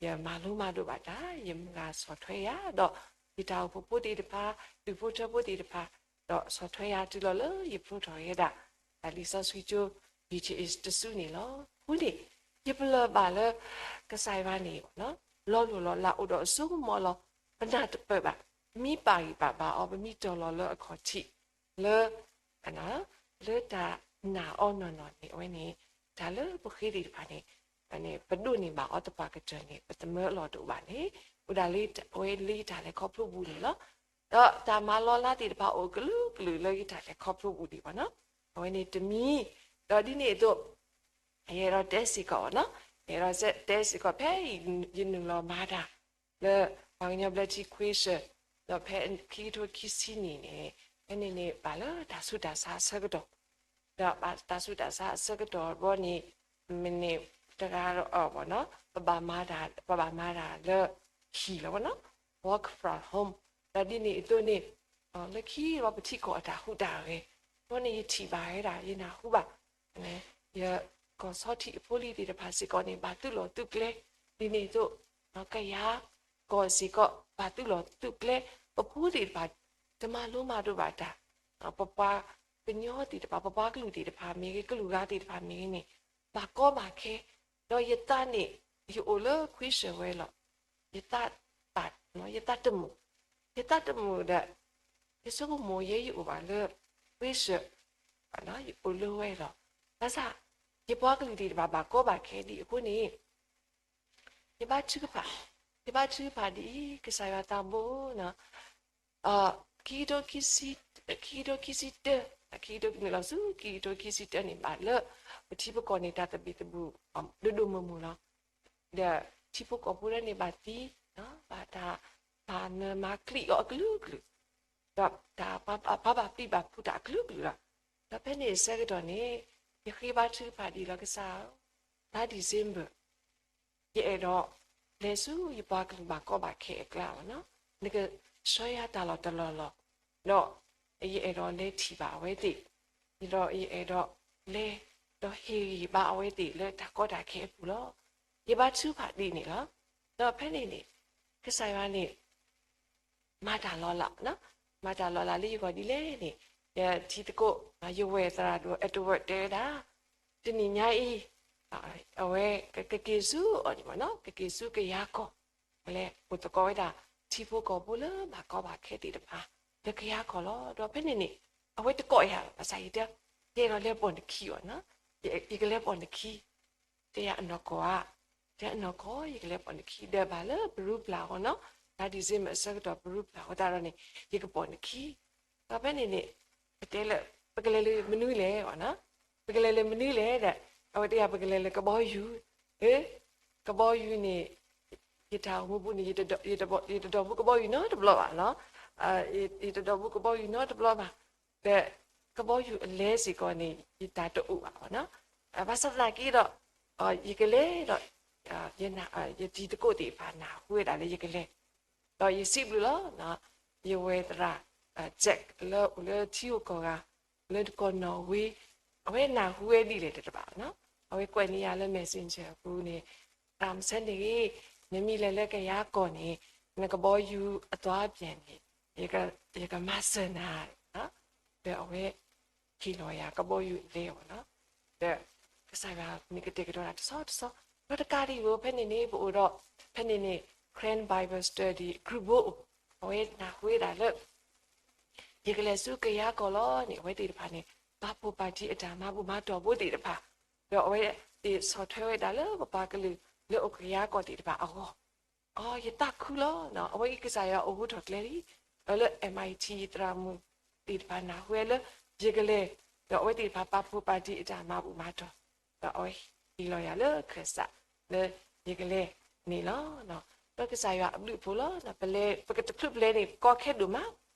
ယမၤလိမၤဒိးဘၣ်တၢ်, ယမုၢ်ဂၤဆီၣ်ထွဲယၤ, ဒီးယတၢ်အိၣ်ဖှိၣ်ဖိသ့ၣ်တဖၣ်, ဒူၣ်ဖိထၢဖိသ့ၣ်တဖၣ်, ဒီးဆီၣ်ထွဲယၤတုၤလီၤလၢယဖျိထီၣ်ဝဲဒၣ် လံာ်စီဆှံကၠိ B T H တစုန့ၣ်လီၤ. အဃိန့ၣ် ယပလၢၢ်ဘၣ်လၢ ကစၢ်ယွၤန့ၣ် လီၤလိၢ်လီၤလးအိၣ်ဒီးအစိကမီၤလီၤ. ပနၢ်တပၢၢ်ဘၣ်, ပမ့ၢ်ပာ်ဂံၢ်ပာ်ဘါအီၤ, ပမ့ၢ်တီၤလီၤလၢအခီၣ်ထံး လၢ လၢတၢ်နာ်အီၤနီၢ်နီၢ်န့ၣ် အဝဲန့ၣ် တၢ်လၢပဃ့သ့ၣ်တဖၣ်န့ၣ် ပဒိးန့ၢ်ဘၣ်အီၤသပှၢ်ကတၢၢ်န့ၣ် ပသမၢအလီၢ်တအိၣ်ဘၣ်န့ၣ် အိၣ်ဒၣ်လၢအဝဲလၢယတၢ်လဲၤခီဖျိပူၤန့ၣ်လီၤ. ဒီးတၢ်မၤလီၤလးသ့ၣ်တဖၣ်အိၣ်ကလုာ်ကလုာ်လၢယတၢ်လဲၤခီဖျိပူၤဒံးဘၣ်နီၤ. အဝဲန့ၣ်တမံၤ, ဒီးဒ်န့ၣ်အသိး ယအဲၣ်ဒိးတဲစ့ၢ်ကီးနီၤ, ယအဲၣ်ဒိးတဲစ့ၢ်ကီး ဖဲယနုာ်လီၤမၤတၢ် လၢပှၤကညီဘျၢထံ question ဒီးဖဲခံကထိခံဆံန့ၣ်န့ၣ်, ဖဲန့ၣ်န့ၣ် ဘၣ်လၢတၢ်ဆူးတၢ်ဆါအဆၢကတီၢ်, ဒီးဘၣ်တၢ်ဆူးတၢ်ဆါအဆၢကတီၢ်ဘီန့ၣ် မ့ၢ်န့ၣ်တဂၤဒီးအီၤဘၣ်နီၤ, ပဘၣ်မၤတၢ်, ပဘၣ်မၤတၢ်လၢဟံၣ်လီၤဘၣ်နီၤ, work from home, ဒီးဒ်န့ၣ်အသိးန့ၣ် လၢခံဒီးပထံကီၢ်အတၢ်ဟူးတၢ်ဂဲၤ, ဘီန့ၣ်ယထံၣ်ဘၣ်ဝဲဒၣ် ယနၢ်ဟူဘၣ် ယကီၢ်ဆီထံးအဖိလံၤသ့ၣ်တဖၣ်စ့ၢ်ကီးန့ၣ် ဘၣ်သုးလီၢ်သုးကျဲ, ဒ်န့ၣ်အသိး ကယၤကီၢ်စ့ၢ်ကီး ဘၣ်သုးလီၢ်သုးကျဲ, ပဖိသ့ၣ်တဖၣ် တမၤလိမၤဒိးဘၣ်တၢ်, ပပှၤကညီသ့ၣ်တဖၣ်, ပပှၤကလုာ်သ့ၣ်တဖၣ်မ့ၢ်ဂ့ၤ, ကလုာ်ဂၤသ့ၣ်တဖၣ်မ့ၢ်ဂ့ၤန့ၣ် ဘၣ်ကီဘၣ်ခဲ, ဒီးယသးန့ၣ် ယအိၣ်လၢ question ဝဲလီၤ. ယသးတမုာ်, ယသးတမုာ်ဒီး ယဆိကမိၣ်ယဲယအိၣ်ဘၣ်လၢ ဝ့ၢ်စၢၤ, ယအိၣ်လၢဝဲလီၤ. ဘၣ်ဆၣ် ယပှၤကလုာ်သ့ၣ်တဖၣ်ဘၣ်ကီဘၣ်ခဲဒံးအဃိန့ၣ် ယဘါထုကဖၣ်, ယဘါထုကဖၣ်ဒ်အံၤ, ကစၢ်ယွၤသးဘိ ခံကထိခံဆံ, ခံကထိခံဆံတၢ, ခံကထိနုာ်လီၤဆူ ခံကထိခံဆံတၢန့ၣ် ဘၣ်လၢ ပထံပကီၢ်န့ၣ် တၢ်သဘံၣ်သဘုၣ် ဒိၣ်ဒိၣ်မုၢ်မုၢ်လီၤ. ဒီးထံဖိကီၢ်ဖိဒၣ်န့ၣ်ဘၣ်သံ, ဘၣ်တၢ်ပာ်နၢၤမၤချံးအီၤအကလုာ်ကလုာ်, ဒီးတၢ်ပာ်ဘၣ်ပျံၤဘၣ်ဖုးတၢ်အကလုာ်ကလုာ်လီၤ. ဒီးဖဲန့ၣ်အဆၢကတီၢ်န့ၣ် ယဃ့ဘါထုကဖၣ်ဒ်အံၤလီၤ, ကစၢ်ဧၢ, လါ December ယအဲၣ်ဒိးလဲၤဆူယပှၤကလုာ်ဘၣ်ကီဘၣ်ခဲအကျါလီၤ. နကဆှၢယၤတၢ်လီၢ်တလီၢ်လီၢ်, ဒီးယအဲၣ်ဒိးလဲၤထံၣ်ဘၣ်အဝဲသ့ၣ်, ဒီးယအဲၣ်ဒိးလဲၤ ဒီးဟ့ၣ်ဂံၢ်ဘါအဝဲသ့ၣ်လၢတၢ်ကီတၢ်ခဲအပူၤလီၤ. ယဘါထုကဖၣ်ဒ်န့ၣ်လီၤ. ဒီးဖဲန့ၣ်န့ၣ် ကစၢ်ယွၤန့ၣ် မၤတၢ်လီၤလး, မၤတၢ်လီၤလးလၢယဂီၢ်ဒ်လဲၣ်န့ၣ်, ယထံသကိး ယဝဲၢ်သရၣ်ဒိၣ် Edward တဲဝဲဒၣ်, တနံၤညါအံၤ အဝဲကက့ၤဆူအီၤန့ၣ်, ကက့ၤဆူကယၤကီၢ်, လဲၤအိၣ်သကိးဝဲဒၣ် ထံဖိကီၢ်ဖိလၢဘၣ်ကီဘၣ်ခဲသ့ၣ်တဖၣ် လၢကယၤကီၢ်လီၤ. ဒီးဖဲန့ၣ်န့ၣ် အဝဲတကိးယၤဘၣ်ဆၣ် ယတဲ, ယအဲၣ်ဒိးလဲၤပိာ်နခံအီၤ, ယကလဲၤပိာ်နခံ, တဲယၤအနီၢ်ကီၢ်ဧါ, တဲအနီၢ်ကီၢ် ယကလဲၤပိာ်နခံ ဒီးဘၣ်လၢပရူပျၢ်အီၤနီၤ, လါ December အဆၢကတီၢ်ပရူပျၢ်အီၤတၢ်ဒီးန့ၣ် ယကပိာ်နခံ. ဒီးဖဲန့ၣ်န့ၣ် ပတဲလၢ ပကလဲၤလၢမနုၤလဲၣ်, ပကလဲၤလၢမနုၤလဲၣ်ဒီး အဝဲတဲယၤ ပကလဲၤလၢကဘီယူၤ, ကဘီယူၤန့ၣ် ယတၢ်အိၣ်မူပူၤန့ၣ် ယတဒိးဘူးကဘီယူၤနီတဘျီဘၣ်နီၤ, ယတဒိးဘူးကဘီယူၤနီတဘျီဘၣ်, ဒီးကဘီယူၤအလဲစ့ၢ်ကီးန့ၣ် ယတၢ်တအိၣ်ဘၣ်နီၤ. ဘၣ်ဆၣ်သနာ်က့ဒီး ယကလဲၤဒီး ယတံၤသကိးသ့ၣ်တဖၣ်နၢ်ဟူဝဲဒၣ်လၢယကလဲၤ, ဒီးယစံးဘျုးလီၤ ယဝဲၢ်သရၣ် Jack လၢအိၣ်လၢထံဂၤကီၢ်ဂၤ လၢတကီၢ်နီၣ်ဝ့, အဝဲနၢ်ဟူဝဲဒ်လဲၣ်တဘၣ်နီၤ, အဝဲကွဲးန့ၢ်ယၤလၢ messenger အပူၤန့ၣ်, တၢ်မစၢန့ၣ်ဂ့ၤ, နမ့ၢ်လဲၤလၢကယၤကီၢ်န့ၣ် နကဘီယူၤအသွါပျဲၢ်န့ၣ် ယကမၤစၢၤနၤ, ဒီးအဝဲ ဟ့ၣ်လီၤယၤကဘီယူၤအလဲအီၤနီၤ, ဒီးကစၢ်ယွၤန့ၣ်ကတဲာ်ကတီၤတၢ်တဆီတဆီ, ဒီးတကးဒံးဧိၤ ဖဲန့ၣ်န့ၣ် ပအိၣ်ဒီး ဖဲန့ၣ်န့ၣ် Karen Bible Study အကုၢ်ဘိအိၣ်, အဝဲနၢ်ဟူဝဲဒၣ်လၢ ယကလဲၤဆူကယၤကီၢ်လီၤန့ၣ် အဝဲသ့ၣ်တဖၣ်န့ၣ် ပာ်ဖှိၣ်ပာ်တံၢ်အတၢ်မၤဘူၣ်မၤတီၢ်ဖိသ့ၣ်တဖၣ်, ဒီးအဝဲသ့ၣ်ဆီၣ်ထွဲဝဲဒၣ်လၢပပှၤကလုာ်လၢအိၣ်ကယၤကီၢ်သ့ၣ်တဖၣ်အဂီၢ်, အီ ယသးခုလီၤ, အဝဲအံၤကစၢ်ယွၤအိၣ်ဟူထီၣ်ကျဲလံ, ဒီးလၢ MIT ယသရၣ်မုၣ်သ့ၣ်တဖၣ်နၢ်ဟူဝဲလၢ ယကလဲၤ, ဒီးအဝဲသ့ၣ်တဖၣ်ပာ်ဖှိၣ်ပာ်တံၢ်အတၢ်မၤဘူၣ်မၤတီၢ်, ဒီးအဝဲဟ့ၣ်လီၤယၤလၢခၢၣ်စးလၢယကလဲၤန့ၣ်လီၤ. ဒီးကစၢ်ယွၤအဘျုးအဖှိၣ်လီၤ, ပလဲၤ ပကတချုးပလဲၤန့ၣ် ကီခဲဒိၣ်မး,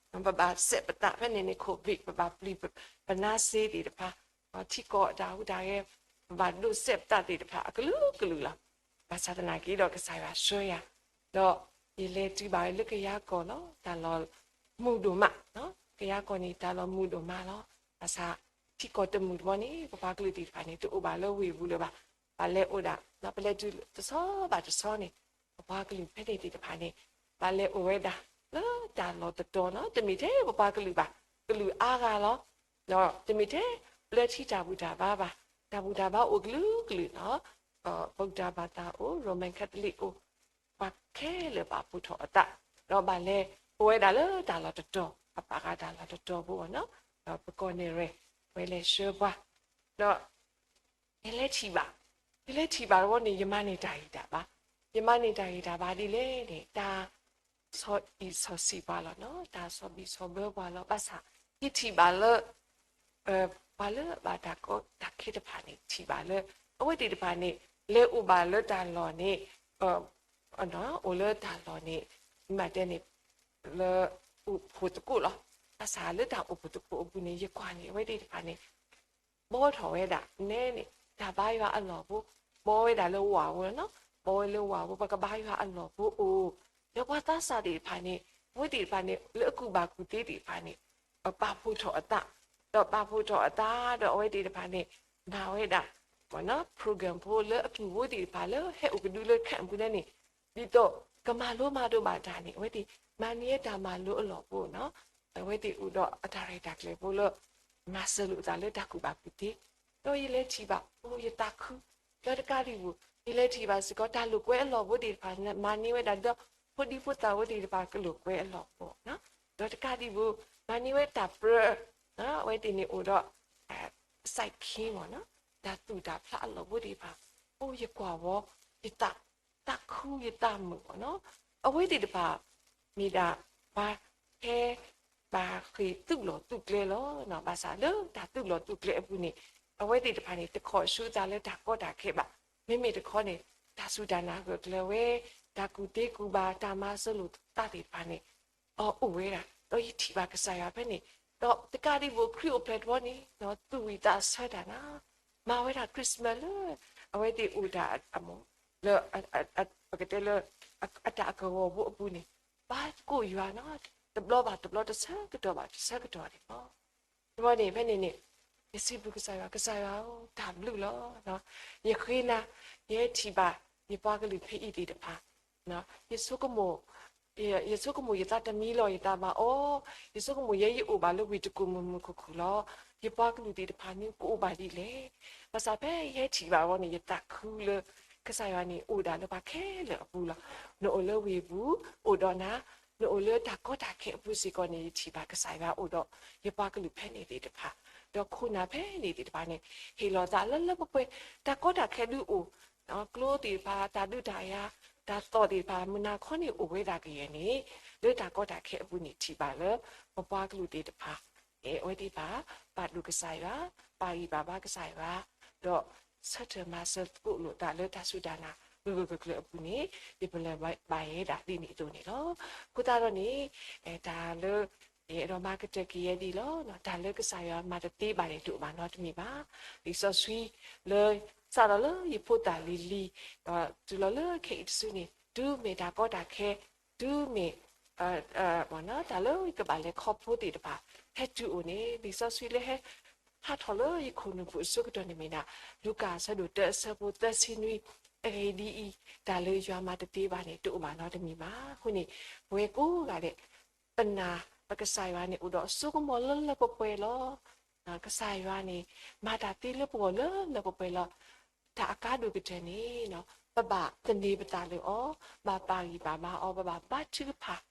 ပဘၣ်စဲးပသးဖဲန့ၣ်န့ၣ် COVID ပဘၣ်ပျံၤပနါစ့သ့ၣ်တဖၣ်, ထံကီၢ်အတၢ်ဟူးတၢ်ဂဲၤ ပဘၣ်ဒိးစဲးပသးသ့ၣ်တဖၣ် အကလုာ်ကလုာ်လီၤ. ဘၣ်ဆၣ်သနာ်က့ဒီးကစၢ်ယွၤဆှၢယၤ, ဒီးယလဲၤတုၤဘၣ်ဝဲလၢကယၤကီၢ်လီၤ, တၢ်လီၢ်မုာ်ဒိၣ်မး, ကယၤကီၢ်န့ၣ် တၢ်လီၢ်မုာ်ဒိၣ်မးလီၤ. ဘၣ်ဆၣ်ထံကီၢ်တမုာ်တဘီန့ၣ် ပပှၤကလုာ်သ့ၣ်တဖၣ်န့ၣ် တအိၣ်ဘၣ်လၢဝ့ၢ်ပူၤလၢၤဘၣ်, ဘၣ်လဲၤအိၣ်ဒၣ်, ပလဲၤတုၤတဆီဘၣ်တဆီန့ၣ် ပပှၤကလုာ်ဖဲန့ၣ်သ့ၣ်တဖၣ်န့ၣ် ဘၣ်လဲၤအိၣ်ဝဲဒၣ်လၢတၢ်လီၢ်တတီၤနီၤ, တမ့ၢ်ထဲပပှၤကလုာ်ဘၣ်, ကလုာ်အါဂၤလီၤ. ဒီးတမ့ၢ်ထဲလၢထံတၢ်ဘူၣ်တၢ်ဘါဘၣ်, တၢ်ဘူၣ်တၢ်ဘါအိၣ်ကလုာ်ကလုာ်နီၤ, ဗုဒ္ဓဘာသာ အိၣ်, Roman Catholic အိၣ်, ပှၤခဲလၢာ်ပာ်ဖှိၣ်ထီၣ်အသး, ဒီးဘၣ်လဲၤအိၣ်ဝဲဒၣ်လၢတၢ်လီၢ်တတီၤ, အပာ်ဃာ်တၢ်လီၢ်တတီၤဖိအီၤနီၤ, ဒီးပကီၢ်နဲၣ်ရွဲၣ် ပဝဲလဲၤဆှၢပှၤ, ဒီး ယလဲၤထံၣ်ဘၣ်, ယလဲၤထံၣ်ဘၣ်တဘျီန့ၣ် ယမၤန့ၢ်တၢ်ဂံၢ်တၢ်ဘါ, ယမၤန့ၢ်တၢ်ဂံၢ်တၢ်ဘါဒ်လဲၣ်န့ၣ် တၢ်ဆီၣ်အံၣ်ဆီၣ်ဆံးပှၤလီၤနီၤ, တၢ်ဆီၣ်ဘံၣ်ဆီၣ်ဘၢပှၤလီၤ. ဘၣ်ဆၣ် ယထံၣ်ဘၣ်လၢ ပှၤလၢဘၣ်တၢ်ကီတၢ်ခဲတဖၣ်န့ၣ် ထံၣ်ဘၣ်လၢ အဝဲသ့ၣ်တဖၣ်န့ၣ် လဲၤအိၣ်ဘၣ်လၢတၢ်လီၢ်န့ၣ်, အိၣ်လၢတၢ်လီၢ်န့ၣ် မ့ၢ်တဲန့ၣ် လၢအိၣ်ဖှိၣ်သကိးလီၤ. ဘၣ်ဆၣ်လၢတၢ်အိၣ်ဖှိၣ်သကိးအပူၤန့ၣ် ယကွၢ်န့ၣ် အဝဲသ့ၣ်တဖၣ်န့ၣ် ဘီထီၣ်ဝဲဒၣ်နဲန့ၣ် တၢ်ဘါယွၤအလီၢ်ဖိ, ဘီဝဲဒၣ်လၢဝၣ်ဖိနီၤ, ဘီဝဲလၢဝၣ်ဖိ ပှၤကဘါယွၤအလီၢ်ဖိအိၣ်, ဒီးပှၤသးစၢ်သ့ၣ်တဖၣ်န့ၣ် အဝဲသ့ၣ်တဖၣ်န့ၣ် လၢအကူၣ်ဘၣ်ကူၣ်သ့သ့ၣ်တဖၣ်န့ၣ် ပာ်ဖှိၣ်ထီၣ်အသး, ဒီးပာ်ဖှိၣ်ထီၣ်အသး ဒီးအဝဲသ့ၣ်တဖၣ်န့ၣ် မၤဝဲဒၣ် program ဖိလၢအကူၣ်ဖိသ့ၣ်တဖၣ်လၢဟဲအိၣ်ကဒုလၢ camp ပူၤန့ၣ် ဒ်သိးကမၤလိမၤဒိးဘၣ်တၢ်န့ၣ် အဝဲသ့ၣ်မၤန့ၢ်တၢ်မၤလိအလီၢ်ဖိနီၤ, အဝဲသ့ၣ်အိၣ်ဒီးအတၢ်ရဲၣ်တၢ်ကျဲၤဖိလၢ မၤစၢၤလိာ်သးလၢတၢ်ကူၣ်ဘၣ်ကူၣ်သ့, ဒီးယလဲၤထံၣ်ဘၣ် အိ ယသးခု, ဒီးတကးဒံးဘၣ် ယလဲၤထံၣ်ဘၣ်စ့ၢ်ကီး တၢ်လိာ်ကွဲအလီၢ်ဖိသ့ၣ်တဖၣ် မၤန့ၢ်ဝဲဒၣ်ဒီး ဖိဒံဖိသၣ်ဖိသ့ၣ်တဖၣ်ကလိာ်ကွဲအလီၢ်ဖိ, ဒီးတကးဒံးဘၣ် မၤန့ၢ်ဝဲတၢ်ပြၢ, အဝဲသ့ၣ်န့ၣ်အိၣ်ဒီး စဲးခ့ တၢ်သူၣ်တၢ်ဖျးအလီၢ်ဖိသ့ၣ်တဖၣ်, အိ ယကွၢ်ဝီ ယသး, သးခုယသးမုာ်ဘၣ်နီၤ, အဝဲသ့ၣ်တဖၣ် မ့ၢ်ဒၣ် ပှၤဟဲ ဘၣ်ဃ့ၢ်သုးလီၢ်သုးကျဲလီၤ. ဘၣ်ဆၣ်လၢတၢ်သုးလီၢ်သုးကျဲအပူၤန့ၣ် အဝဲသ့ၣ်တဖၣ်န့ၣ် တခီၣ်ဆူအသးလၢတၢ်ကီတၢ်ခဲဘၣ်. မ့မ့ၢ်တခီန့ၣ် တၢ်စူၢ်တၢ်နာ်ဂၢၢ်ကျၢၤဝဲ, တၢ်ကူၣ်သ့ကူၣ်ဘၣ် တၢ်မၤစၢၤလိာ်သးသ့ၣ်တဖၣ်န့ၣ် အအိၣ်ဝဲဒၣ်. ဒီးယထံၣ်ဘၣ်ကစၢ်ယွၤဖဲန့ၣ်, ဒီးတကးဒံးဘၣ်ခရံာ်အိၣ်ဖျဲၣ်ထီၣ်န့ၣ် သူၣ်ဝံၣ်သးဆၢတၢ်နၤ, မၤဝဲဒၣ် Christmas လၢ အဝဲသ့ၣ်အိၣ်တၢ် လၢ ပကတဲလၢ အတၢ်အကဝီၤဖိအပူၤန့ၣ် ဘၣ်သကိးယွၤနီၤ, တဘျီဘၣ်တဘျီ တဆၢကတီၢ်ဘၣ်တဆၢကတီၢ်န့ၣ်လီၤ. တဘျီန့ၣ် ဖဲန့ၣ်န့ၣ် ယစံးဘျုးကစၢ်ယွၤ, ကစၢ်ယွၤဧၢ, တၢ်ဘျုးလီၤ. ယဃ့နၤ, ယဟဲထံၣ်ဘၣ် ယပှၤကလုာ်ဖဲအံၤသ့ၣ်တဖၣ်, ယဆိကမိၣ် ယဆိကမိၣ်ယသးတမံလီၤယသးဘၣ်အီၤ, ယဆိကမိၣ်ယဲယအိၣ်ဘၣ်လၢဝ့ၢ်တကူၣ်မုာ်မုာ်ခုၣ်ခုၣ်လီၤ. ယပှၤကလုာ်သ့ၣ်တဖၣ်န့ၣ် ကအိၣ်ဘၣ်ဒ်လဲၣ်. ဘၣ်ဆၣ်ဖဲယဟဲထံၣ်ဘၣ်အီၤန့ၣ် ယသးခုလၢ ကစၢ်ယွၤန့ၣ် အိၣ်ဒၣ်လၢပှၤခဲလၢာ်အပူၤလီၤ. နအိၣ်လၢဝ့ၢ်ပူၤ အိၣ်ဒီးနၤ, နအိၣ်လၢတၢ်ကီတၢ်ခဲအပူၤစ့ၢ်ကီးန့ၣ် ယထံၣ်ဘၣ်ကစၢ်ယွၤအိၣ်ဒီး ယပှၤကလုာ်ဖဲန့ၣ်သ့ၣ်တဖၣ်, ဒီးခိၣ်နၢ်ဖဲန့ၣ်သ့ၣ်တဖၣ်န့ၣ် ဟ့ၣ်လီၤသးလၢလၢပှဲၤပှဲၤ, တၢ်ကီတၢ်ခဲဒုးအိၣ် ကျိသ့ၣ်တဖၣ် တၢ်ဒုးတၢ်ယၤ တၢ်သီၣ်သ့ၣ်တဖၣ် မုၢ်နၤခီန့ၣ်အိၣ်ဝဲဒၣ်ကယဲၢ်န့ၣ် လၢတၢ်ကီတၢ်ခဲအပူၤန့ၣ် ထံၣ်ဘၣ်လၢ ပပှၤကလုာ်သ့ၣ်တဖၣ် အဝဲသ့ၣ်တဖၣ် ပာ်ဒိၣ်ကစၢ်ယွၤ, ပာ်ဂံၢ်ပာ်ဘါကစၢ်ယွၤ, ဒီးဆၢထၢၣ်မၤစၢၤသကိးလိာ်သးလၢတၢ်စူၢ်တၢ်နာ် ဂၢၢ်ဂၢၢ်ကျၢၤကျၢၤအပူၤန့ၣ် ယပလၢၢ်ဘၣ်ယဲဒၣ်ဒ်န့ၣ်အသိးန့ၣ်လီၤ. အဃိသတးဒီးန့ၣ် တၢ်လၢ ယအဲၣ်ဒိးမၤကတၢၢ်က့ၤယဲဒ်အံၤလီၤ. တၢ်လၢကစၢ်ယွၤမၤတသ့ဘၣ်န့ၣ် တအိၣ်ဘၣ်နီတမံၤဘၣ်. လံာ်စီဆှံလၢ စးထီၣ်လၢယဖိသၣ်လံၤလံၤ ဒီးတုၤလီၤလၢခဲအံၤတစုန့ၣ် တုၤမ့ၢ်တၢ်ကီတၢ်ခဲ တုၤမ့ၢ် တၢ်လၢကဘၣ်လဲၤခီဖျိသ့ၣ်တဖၣ် ဟဲတုၤအိၣ်န့ၣ် လံာ်စီဆှံလၢဟဲ ဟးထီၣ်လၢယခိၣ်နူာ်ပူၤအဆိကတၢၢ်န့ၣ်မ့ၢ်ဒၣ် လူၤကၣ်အဆၢဒိၣ်တၢအဆၢဖိသၢဆံနွံ, အဂ့ၢ်ဒ်အံၤ, တၢ်လၢယွၤမၤတသ့ဘၣ်န့ၣ် တအိၣ်ဘၣ်နီတမံၤဘၣ်. အဃိန့ၣ် ပဝဲကိးဂၤဒဲး ပနာ်ပကစၢ်ယွၤန့ၣ် အိၣ်ဒီးအစိကမီၤလၢလၢပှဲၤပှဲၤလီၤ. ကစၢ်ယွၤန့ၣ် မၤတၢ်သ့လၢပဂီၢ်လၢလၢပှဲၤပှဲၤလီၤ. တၢ်အကါဒိၣ်ကတၢၢ်န့ၣ် ပဘၣ်သန့ၤပသးလၢအီၤ, ပဘၣ်ပာ်ဂံၢ်ပာ်ဘါအီၤ, ပဘၣ်ဘါထုကဖၣ်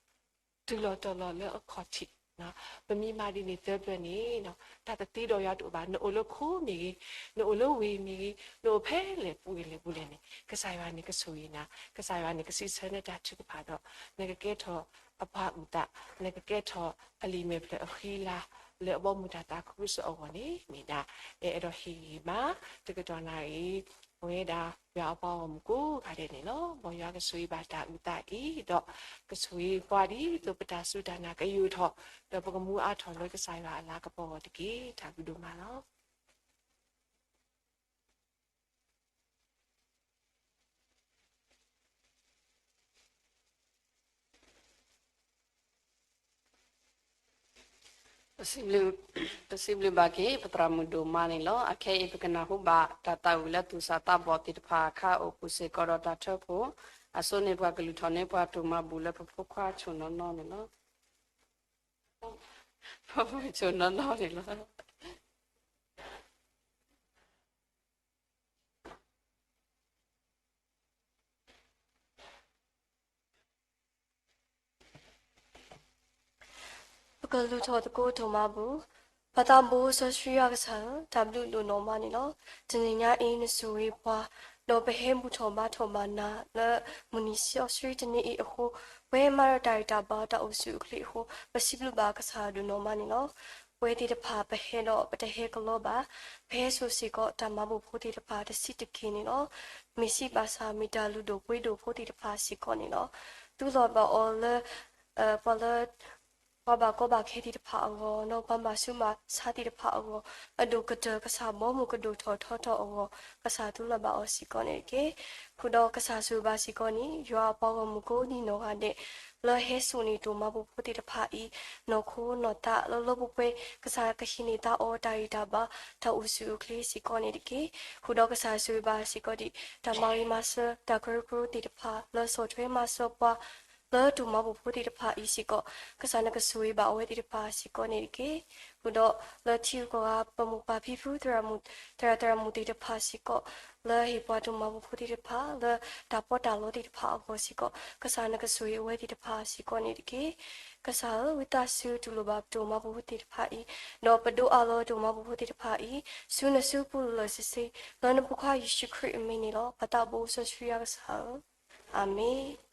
တုၤလီၤတီၤလီၤလၢအခီၣ်ထံး, ပမ့ၢ်မၤဒ်န့ၣ်သၢပျၢၤန့ၣ် တၢ်တသ့ဒီးယွၤတအိၣ်ဘၣ်. နအိၣ်လၢခိမ့ၢ်ဂ့ၤ, နအိၣ်လၢဝ့ၢ်မ့ၢ်ဂ့ၤ, နအိၣ်ဖဲလဲၣ်ပူၤလဲၣ်ပူၤလဲၣ်န့ၣ် ကစၢ်ယွၤန့ၣ်ကဆိၣ်ဂ့ၤနၤ, ကစၢ်ယွၤန့ၣ်ကစံးဆၢနတၢ်ထုကဖၣ်ဒီး နကကဲထီၣ်အပှၤအုၣ်သး, နကကဲထီၣ်အလံာ်မဲာ်ဖျၢၣ်အဃံအလၤ လၢအဘီမုၢ်တၢ်သးခုကစီၣ်အဂီၢ်န့ၣ် မ့ၢ်ဒၣ် အဲၣ်ဒိးဟ့ၣ်ဂံၢ်ဘါ တကတီၢ်နၣ်ရံၣ် ပဝဲဒၣ်ယွၤအပှၤဂီၢ်မုၢ်ကိးဂၤဒဲးန့ၣ်လီၤ. မ်ယွၤကဆိၣ်ဂ့ၤဘၣ်တၢ်အုၣ်သးအံၤဒီး ကဆိၣ်ဂ့ၤပှၤဒ်သိးပတၢ်စူၢ်တၢ်နာ်ကယိာ်ထီၣ် ဒီးပကမူအါထီၣ်လၢကစၢ်ယွၤအလၤကပီၤအဂီၢ်တက့ၢ်. တၢ်ဘျုးဒိၣ်မးလီၤ. ပစံးဘျုးဘၣ်က့ၤ ပသရၣ်မုၣ်ဒိၣ်မးန့ၣ်လီၤ. အခဲအံၤပကနၢ်ဟူဘၣ်တၢ်သးဝံၣ်လၢသူၣ်စၢ်သးဘီၣ်သ့ၣ်တဖၣ် အခါအိၣ်ပူၤစ့ၢ်ကီးဒီးတၢ်ထၢဖှိၣ်အစိန့ၣ် ပှၤကလုၢ်ထီၣ်န့ၢ်ပှၤတိၢ်မၤဘူၣ်လၢပဖိခွါဆိၣ်နီၢ်နီၢ်န့ၣ်လီၤ. ပဖိခွါဆိၣ်နီၢ်နီၢ်န့ၣ်လီၤ. ပကလူၤထီၣ်သကိးတိၢ်မၤဘူၣ်. ပၢ်သးဘိစီဆှံယွၤကစၢ်ဧၢ, တၢ်ဘျုးဒိၣ်နီၢ်မးန့ၣ်လီၤ. တနံၤညါအံၤနဆိၣ်ဂ့ၤပှၤ, ဒီးပဟဲဘူၣ်ထီၣ်ဘါထီၣ်ဘၣ်နၤလၢမုၢ်နံၤစီဆှံတနံၤအံၤအဃိ, ပဝဲမၤဒီးတၢ်ဂံၢ်တၢ်ဘါတၢ်အိၣ်ဆူၣ်အိၣ်ချ့အဃိ, ပစံးဘျုးဘၣ်ကစၢ်ဒိၣ်နီၢ်မးန့ၣ်လီၤ. ပဝဲသ့ၣ်တဖၣ်ပဟဲဒီးပတဟဲကလီဘၣ်, ပဟဲစိာ်စ့ၢ်ကီးတၢ်မၤဘူၣ်ဖိသ့ၣ်တဖၣ်တဆံးတက့ၢ်န့ၣ်လီၤ. မ့ၢ်စံးဘၣ်ဆၣ်မ့ၢ်တၢ်လုၢ်ဒိၣ်ပှ့ၤဒိၣ်ဖိသ့ၣ်တဖၣ်စ့ၢ်ကီးန့ၣ်လီၤ. သူလီၤဘၣ်အီၤလၢ ပှၤလၢ ပှၤဘၣ်ကီဘၣ်ခဲသ့ၣ်တဖၣ်အဂီၢ်, ဒီးပှၤမၤဆူးမၤဆါသ့ၣ်တဖၣ်အဂီၢ်, အဒိၣ်ကတၢၢ်ကစၢ်ဘီမုၢ်ကဒိၣ်ထီၣ်ထီထီၣ်အဂီၢ်, ကစၢ်သူလီၤဘၣ်အီၤစ့ၢ်ကီးန့ၣ်တက့ၢ်. ဃုာ်ဒီးကစၢ်ဆိၣ်ဂ့ၤဘၣ်စ့ၢ်ကီးန့ၣ် ယွၤအပှၤဂီၢ်မုၢ်ကိးဒံနီၢ်ဂၤဒဲး လၢဟဲစိာ်န့ၢ်တိၢ်မၤဘူၣ်ဖိသ့ၣ်တဖၣ်အံၤ, နီၢ်ခိနီၢ်သးလၢလၢပှဲၤပှဲၤ ကစၢ်ကဟ့ၣ်န့ၢ်သးအီၤတၢ်ဂံၢ်တၢ်ဘါ တၢ်အိၣ်ဆူၣ်အိၣ်ချ့စ့ၢ်ကီးန့ၣ်တက့ၢ်. ဃုာ်ဒီးကစၢ်ဆိၣ်ဂ့ၤဘၣ်စ့ၢ်ကီးဒံး တၢ်မၤဂ့ၤမၤစၢၤ တၢ်ကရၢကရိသ့ၣ်တဖၣ် လၢဆီၣ်ထွဲမၤစၢၤပှၤ လၢတိၢ်မၤဘူၣ်ဖိသ့ၣ်တဖၣ်အံၤစ့ၢ်ကီး, ကစၢ်နကဆိၣ်ဂ့ၤဘၣ်အဝဲသ့ၣ်တဖၣ်စ့ၢ်ကီးန့ၣ်တက့ၢ်. ဃုာ်ဒီးလၢထံဂုၤကီၢ်ဂၤ ပမိၢ်ပၢ်ဖံဖု သရၣ်မုၣ် သရၣ်သရၣ်မုၣ်သ့ၣ်တဖၣ်စ့ၢ်ကီး, လၢဟ့ၣ်ပှၤဒိၣ်မးပူဖိသ့ၣ်တဖၣ် လၢတၢ်ပီးတၢ်လီသ့ၣ်တဖၣ်အဂီၢ်စ့ၢ်ကီး, ကစၢ်နကဆိၣ်ဂ့ၤအဝဲသ့ၣ်တဖၣ်စ့ၢ်ကီးန့ၣ်တက့ၢ်. ကစၢ်ဧၢ, ဝံသးစူၤတူၢ်လိာ်ဘၣ်ပဒိၣ်မးပူဖိသ့ၣ်တဖၣ်အံၤ, ဒီးပဒိးအးလီၤဒိၣ်မးပူဖိသ့ၣ်တဖၣ်အံၤ, ဆူနစုပူၤလၢာ်လၢာ်ဆ့ဆ့, လၢနဖိခွါယ့ၣ်ၡူးခရံာ်အမံၤန့ၣ်လီၤ. ပသးဘိးစီဆှံယွၤကစၢ်ဧၢ, အၤမ့ၣ်.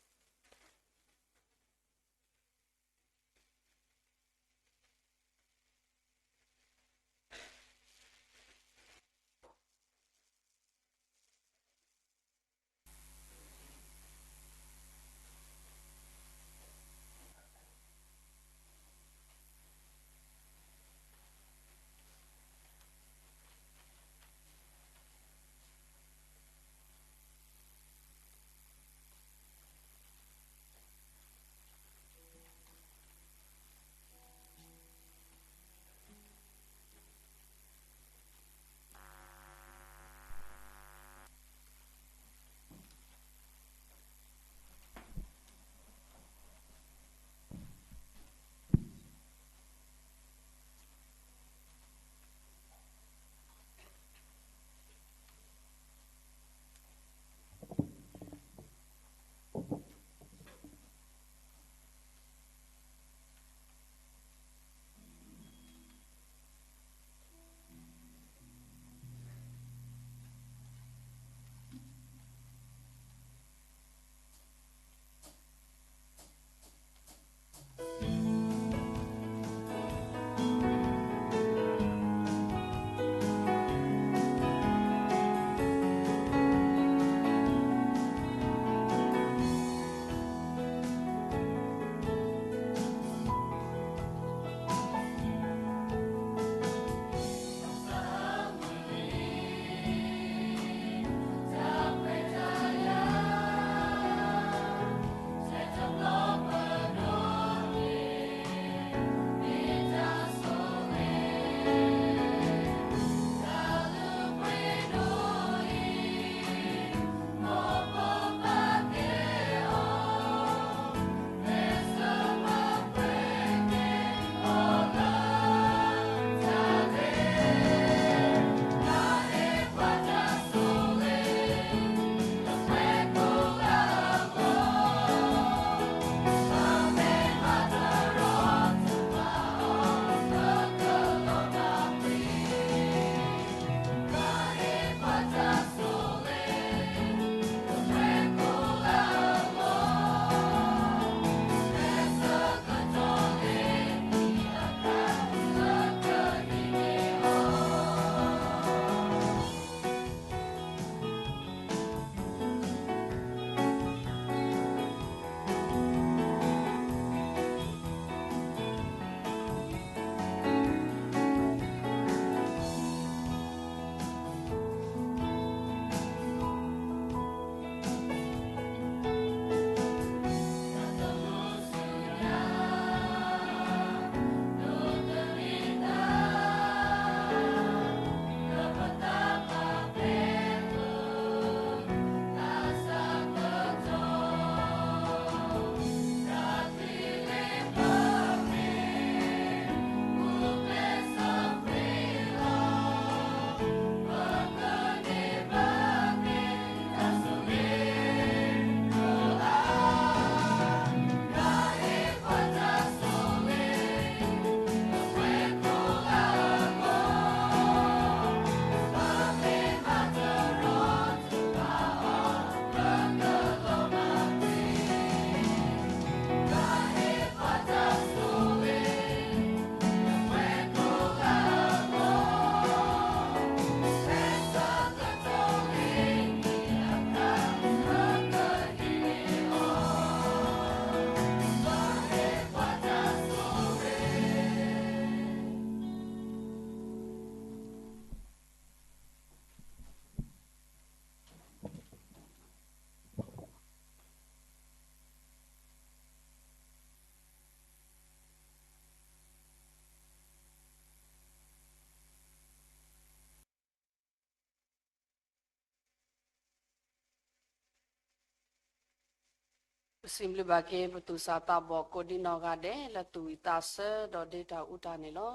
ပစံးဘျုးဘၣ်က့ၤ ပသူၣ်စၢ်သးဘီၣ်ကိးဒံနီၢ်ဂၤဒဲး လၢသူၣ်ဝံၣ်သးဆၢဒီးဒ့တၢ်အူတၢ်န့ၣ်လီၤ.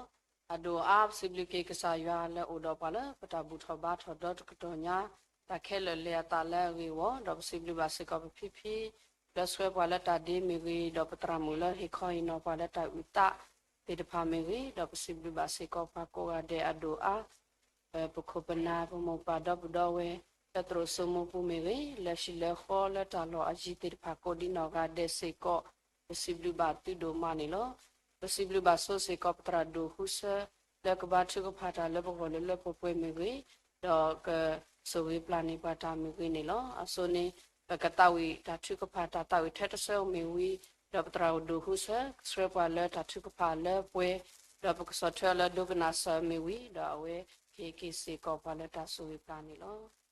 အဒိၣ်အါ ပစံးဘျုးက့ၤကစၢ်ယွၤလၢအိၣ်ဒီးပှၤလၢပတၢ်ဘူၣ်ထီၣ်ဘါထီၣ်ဒီတကတီၢ်ညါ, တၢ်ခဲလၢာ်လဲၤအသးလၢအဂ့ၢ်အဂီၢ်, ဒီးပစံးဘျုးဘၣ်စ့ၢ်ကီးပဖံဖံ လၢဆှၢပှၤလၢတၢ်ဒ့မ့ၢ်ဂ့ၤ, ဒီးပသရၣ်မုၣ်လၢဟ့ၣ်ခီဟ့ၣ်နီၤပှၤလၢတၢ်အုၣ်သးသ့ၣ်တဖၣ်မ့ၢ်ဂ့ၤ, ဒီးပစံးဘျုးဘၣ်စ့ၢ်ကီးပှၤကိးဂၤဒဲးအဒိၣ်အါ ပခိၣ်ပနၢ် ပမိၢ်ပၢ်ဒီပုၢ်ဒီဝဲၢ် လၢသရိာ်စိမိပူၤမ့ၢ်ဂ့ၤ, လၢဟံၣ်လၢဃီလၢတၢ်လီၢ်အယံၤသ့ၣ်တဖၣ်ကိးဒံနီၢ်ဂၤဒဲးစ့ၢ်ကီး, ပစံးဘျုးဘၣ်သုဒိၣ်မးန့ၣ်လီၤ. ပစံးဘျုးဘၣ်ဆိစ့ၢ်ကီးပသရၣ်ဒိၣ်ဟူဆၢ လၢကဘါထုကဖၣ်တၢ်လၢပဂီၢ်လၢလၢပှဲၤပှဲၤမ့ၢ်ဂ့ၤ, ဒီးကဆိၣ်ဂ့ၤပျၢ်န့ၢ်ပှၤတၢ်မ့ၢ်ဂ့ၤန့ၣ်လီၤ. အဆိန့ၣ် ပကသးဝံၣ်တၢ်ထုကဖၣ် တၢ်သးဝံၣ်ထဲတဆၢမ့ၢ်ဝံၤ, ဒီးပသရၣ်ဒိၣ်ဟူဆၢ ဆှၢပှၤလၢတၢ်ထုကဖၣ်လၢပှဲၤ, ဒီးပကဆီၣ်ထွဲအီၤလၢဒိကနၣ်စၢၤမ့ၢ်ဝံၤ, ဒီးအဝဲကဟ့ၣ်က့ၤစ့ၢ်ကီးပှၤလၢတၢ်ဆိၣ်ဂ့ၤပျၢ်န့ၣ်လီၤ.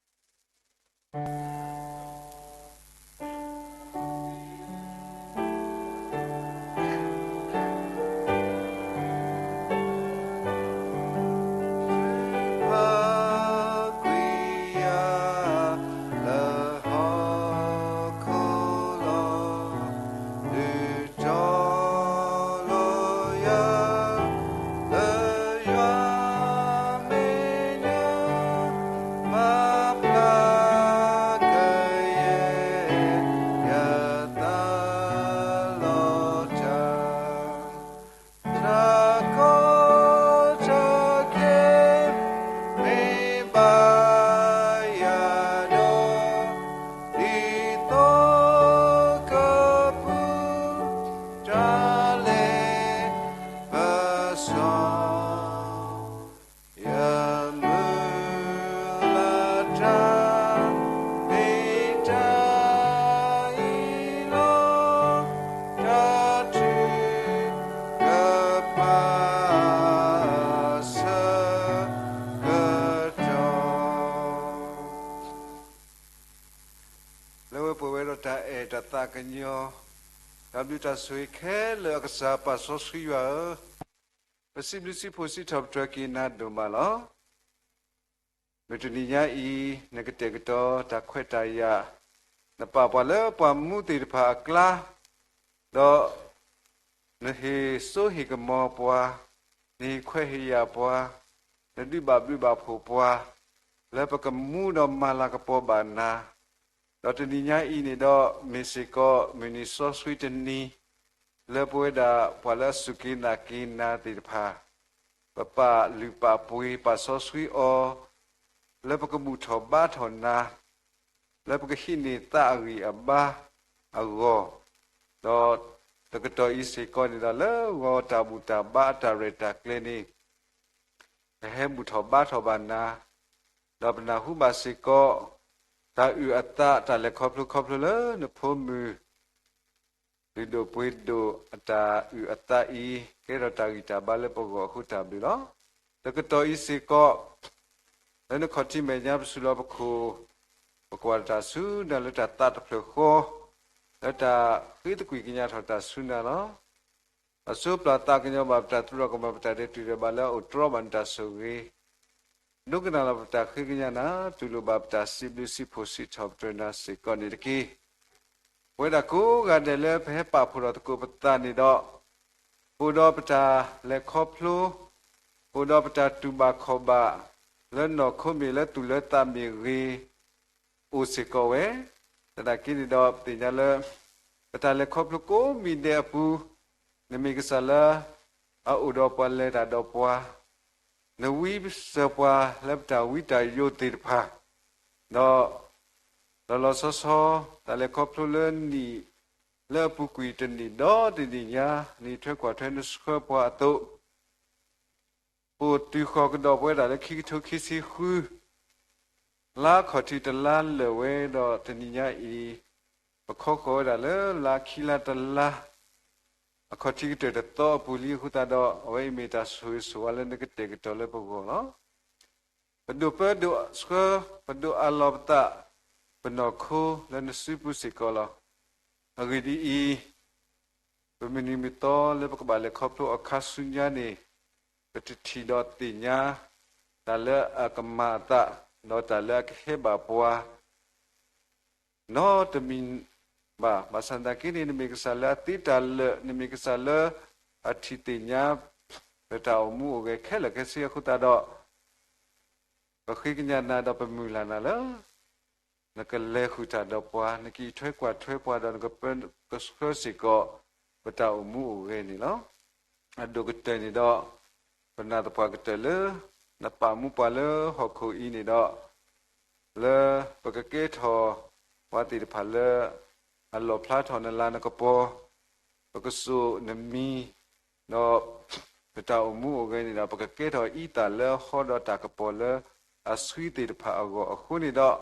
လၢဝဲပှဲၤဝဲဒီးတၢ်အဲၣ်တၢ်သးကညီၤ, တၢ်ဘျုးတၢ်ဆိၣ်ဂ့ၤခဲလၢာ်အကစၢ်ပၢ်စီဆှံယွၤဧၢ, ပစံးဘျုးစံးဖှိၣ်စံးထီၣ်ပတြၢၤက့ၤနၤဒိၣ်မးလီၤ. မုၢ်တနံၤညါအံၤ နကတဲာ်ကတီၤတၢ်ခွဲးတၢ်ယာ်, နပာ်ပှၤလၢပှၤမူသ့ၣ်တဖၣ်အကျါ, ဒီး နဟ့ၣ်စိဟ့ၣ်ကမီၤပှၤ, နဟ့ၣ်ခွဲးဟ့ၣ်ယာ်ပှၤ, နဒုးဘၣ်ဘျုးဘၣ်ဖှိၣ်ပှၤ, လၢပကမူဒီးမၤလၤကပီၤဘၣ်နၤ, ဒီးတနံၤညါအံၤန့ၣ်ဒီး မ့ၢ်စ့ၢ်ကီးမုၢ်နံၤစီဆှံတနံၤ, လၢပဝဲဒၣ်ပှၤလၢအစူၢ်က့ၤနာ်က့ၤနၤသ့ၣ်တဖၣ် ပပာ်လုၢ်ပာ်ပှ့ၤပာ်စီဆှံအီၤ, လၢပကဘူၣ်ထီၣ်ဘါထီၣ်နၤ, လၢပကဟံးန့ၢ်သးအဂံၢ်အဘါအဂီၢ်, ဒီးတကတီၢ်အံၤစ့ၢ်ကီးန့ၣ်ဒီး လၢဂီၤတၢ်ဘူၣ်တၢ်ဘါအတၢ်ရဲၣ်တၢ်ကျဲၤန့ၣ် ပဟဲဘူၣ်ထီၣ်ဘါထီၣ်ဘၣ်နၤ, ဒီးပနၢ်ဟူဘၣ်စ့ၢ်ကီး တၢ်အုၣ်အသးတၢ်လဲၤခီဖျိခီဖျိလၢနဖိမုၣ် လုၢ်ဒိၣ်ပှ့ၤဒိၣ်အတၢ်အုၣ်အသးအံၤ ကဲထီၣ်တၢ်ဂံၢ်တၢ်ဘါလၢပဂီၢ်အဃိတၢ်ဘျုးလီၤ. တကတီၢ်အံၤစ့ၢ်ကီး လၢနခီၣ်ထံးမဲာ်ညါပစူၢ်လီၤပခိၣ်, ပကွၢ်တၢ်ဆူနၤလၢတၢ်သးတဖျၢၣ်ဃီ, လၢတၢ်ဃ့သကွံၢ်ကညးထီၣ်တၢ်ဆူနၤလီၤ. အစိပျၢ်သးကညီၤဘၣ်ပတၢ်သရၣ်ကမၤ ပတၢ်ဒဲးတုၤဒဲးဘးလၢအအိၣ်တြီဘၣ်နတၢ်ဆိၣ်ဂ့ၤ, ဒိကနၣ်လီၤပတၢ်ဃ့ကညးနၤ, တူၢ်လိာ်ဘၣ်ပတၢ်စံးဘျုးစံးဖှိၣ်စံးထီၣ်ပတြၢၤနၤစ့ၢ်ကီးန့ၣ်တက့ၢ်. ပဝဲဒၣ်ကိးဂၤဒဲးလၢပဟဲပာ်ဖှိၣ်ထီၣ်သကိးပသးန့ၣ်ဒီး, ပအိၣ်ဒီးပတၢ်လဲၤခီဖျိ, ပအိၣ်ဒီးပတၢ်တူၢ်ဘၣ်ခီၣ်ဘၣ်, လၢနီၢ်ခိမ့ၢ်လၢသူၣ်လၢသးမ့ၢ်ဂ့ၤ, အိၣ်စ့ၢ်ကီးဝဲ, သနာ်က့န့ၣ်ဒီး ပသ့ၣ်ညါလၢ ပတၢ်လဲၤခီဖျိကိးမံၤဒဲးအပူၤ, နမ့ၢ်ကစၢ်လၢ အအိၣ်ဒီးပှၤလဲၤတၢ်ဒီးပှၤ, နဝံစၢၤပှၤလၢပတၢ်ဝံတၢ်ယိးသ့ၣ်တဖၣ်, ဒီး လီၤလီၤဆီဆီ တၢ်လဲၤခီဖျိလၢနံၣ် လၢအပူၤကွံာ်တနံၣ်ဒီးတနံၣ်ညါ နအံးထွဲကွၢ်ထွဲနဆှၢပှၤအသိး ပအိၣ်တုၤဃီၤကဒီးပဝဲဒၣ်လၢခံကထိခံဆံဃု လါခီၣ်ထံးတလါလၢာ်ဝဲဒီးတနံၤညါအံၤ, ပခီဃီၤဝဲဒၣ်လၢလါခံလါတလါ အခီၣ်ထံးကတၢၢ်တသီအပူၤလံအဃိသတးဒီး အဝဲအံၤမ့ၢ်တၢ်ဆိၣ်ဂ့ၤဆိၣ်ဝါလၢနကတဲာ်ကတီၤလၢပဂီၢ်လီၤ. ပဒိၣ်ပၢဒိၣ်ဆှၢ ပဒိၣ်အးလီၤပသး ပနီၢ်ခိလၢနစုပူၤစ့ၢ်ကီးလီၤ. အဂ့ၢ်ဒ်အံၤ, ပမုၢ်နံၤမုၢ်သီလၢပကဘၣ်လဲၤခီဖျိအခါဆူညါန့ၣ်, ပတထံၣ်ဒီးသ့ၣ်ညါ တၢ်လၢအကမၤအသး ဒီးတၢ်လၢအကဟဲဘၣ်ပှၤ နီတမံၤဘၣ်. ဘၣ်ဆၣ်သနာ်က့န့ၣ် နမ့ၢ်ကစၢ်လၢအသ့တၢ်လၢာ်, နမ့ၢ်ကစၢ်လၢအထံၣ်သ့ၣ်ညါ ပတၢ်အိၣ်မူအိၣ်ဂဲၤခဲလၢာ်ခဲဆ့အဃိသတးဒီး ပဃ့ကညးနၤဒီးပမုၢ်လၢ်နၤလၢ နကလဲၤဃုာ်တၢ်ဒီးပှၤ, နကအံးထွဲကွၢ်ထွဲပှၤဒီးနကပၢကဆှၢစ့ၢ်ကီး ပတၢ်အိၣ်မူအိၣ်ဂဲၤန့ၣ်လီၤ. အဒိၣ်ကတၢၢ်န့ၣ်ဒီး ပနာ်သပှၢ်ကတၢၢ်လၢ နပာ်မူပှၤလၢဟီၣ်ခိၣ်အံၤန့ၣ်ဒီး လၢပကကဲထီၣ်ပှၤသ့ၣ်တဖၣ်လၢ အလီၣ်ဖျါထီၣ်နလၤနကပီၤ, ပကစိာ်နမံၤ, ဒီးပတၢ်အိၣ်မူအိၣ်ဂဲၤန့ၣ်ဒီး ပကကဲထီၣ်အံသၣ်လၢဟီဒီးတၢ်ကပီၤလၢအဆှံသ့ၣ်တဖၣ်အဂီၢ်အဃိန့ၣ်ဒီး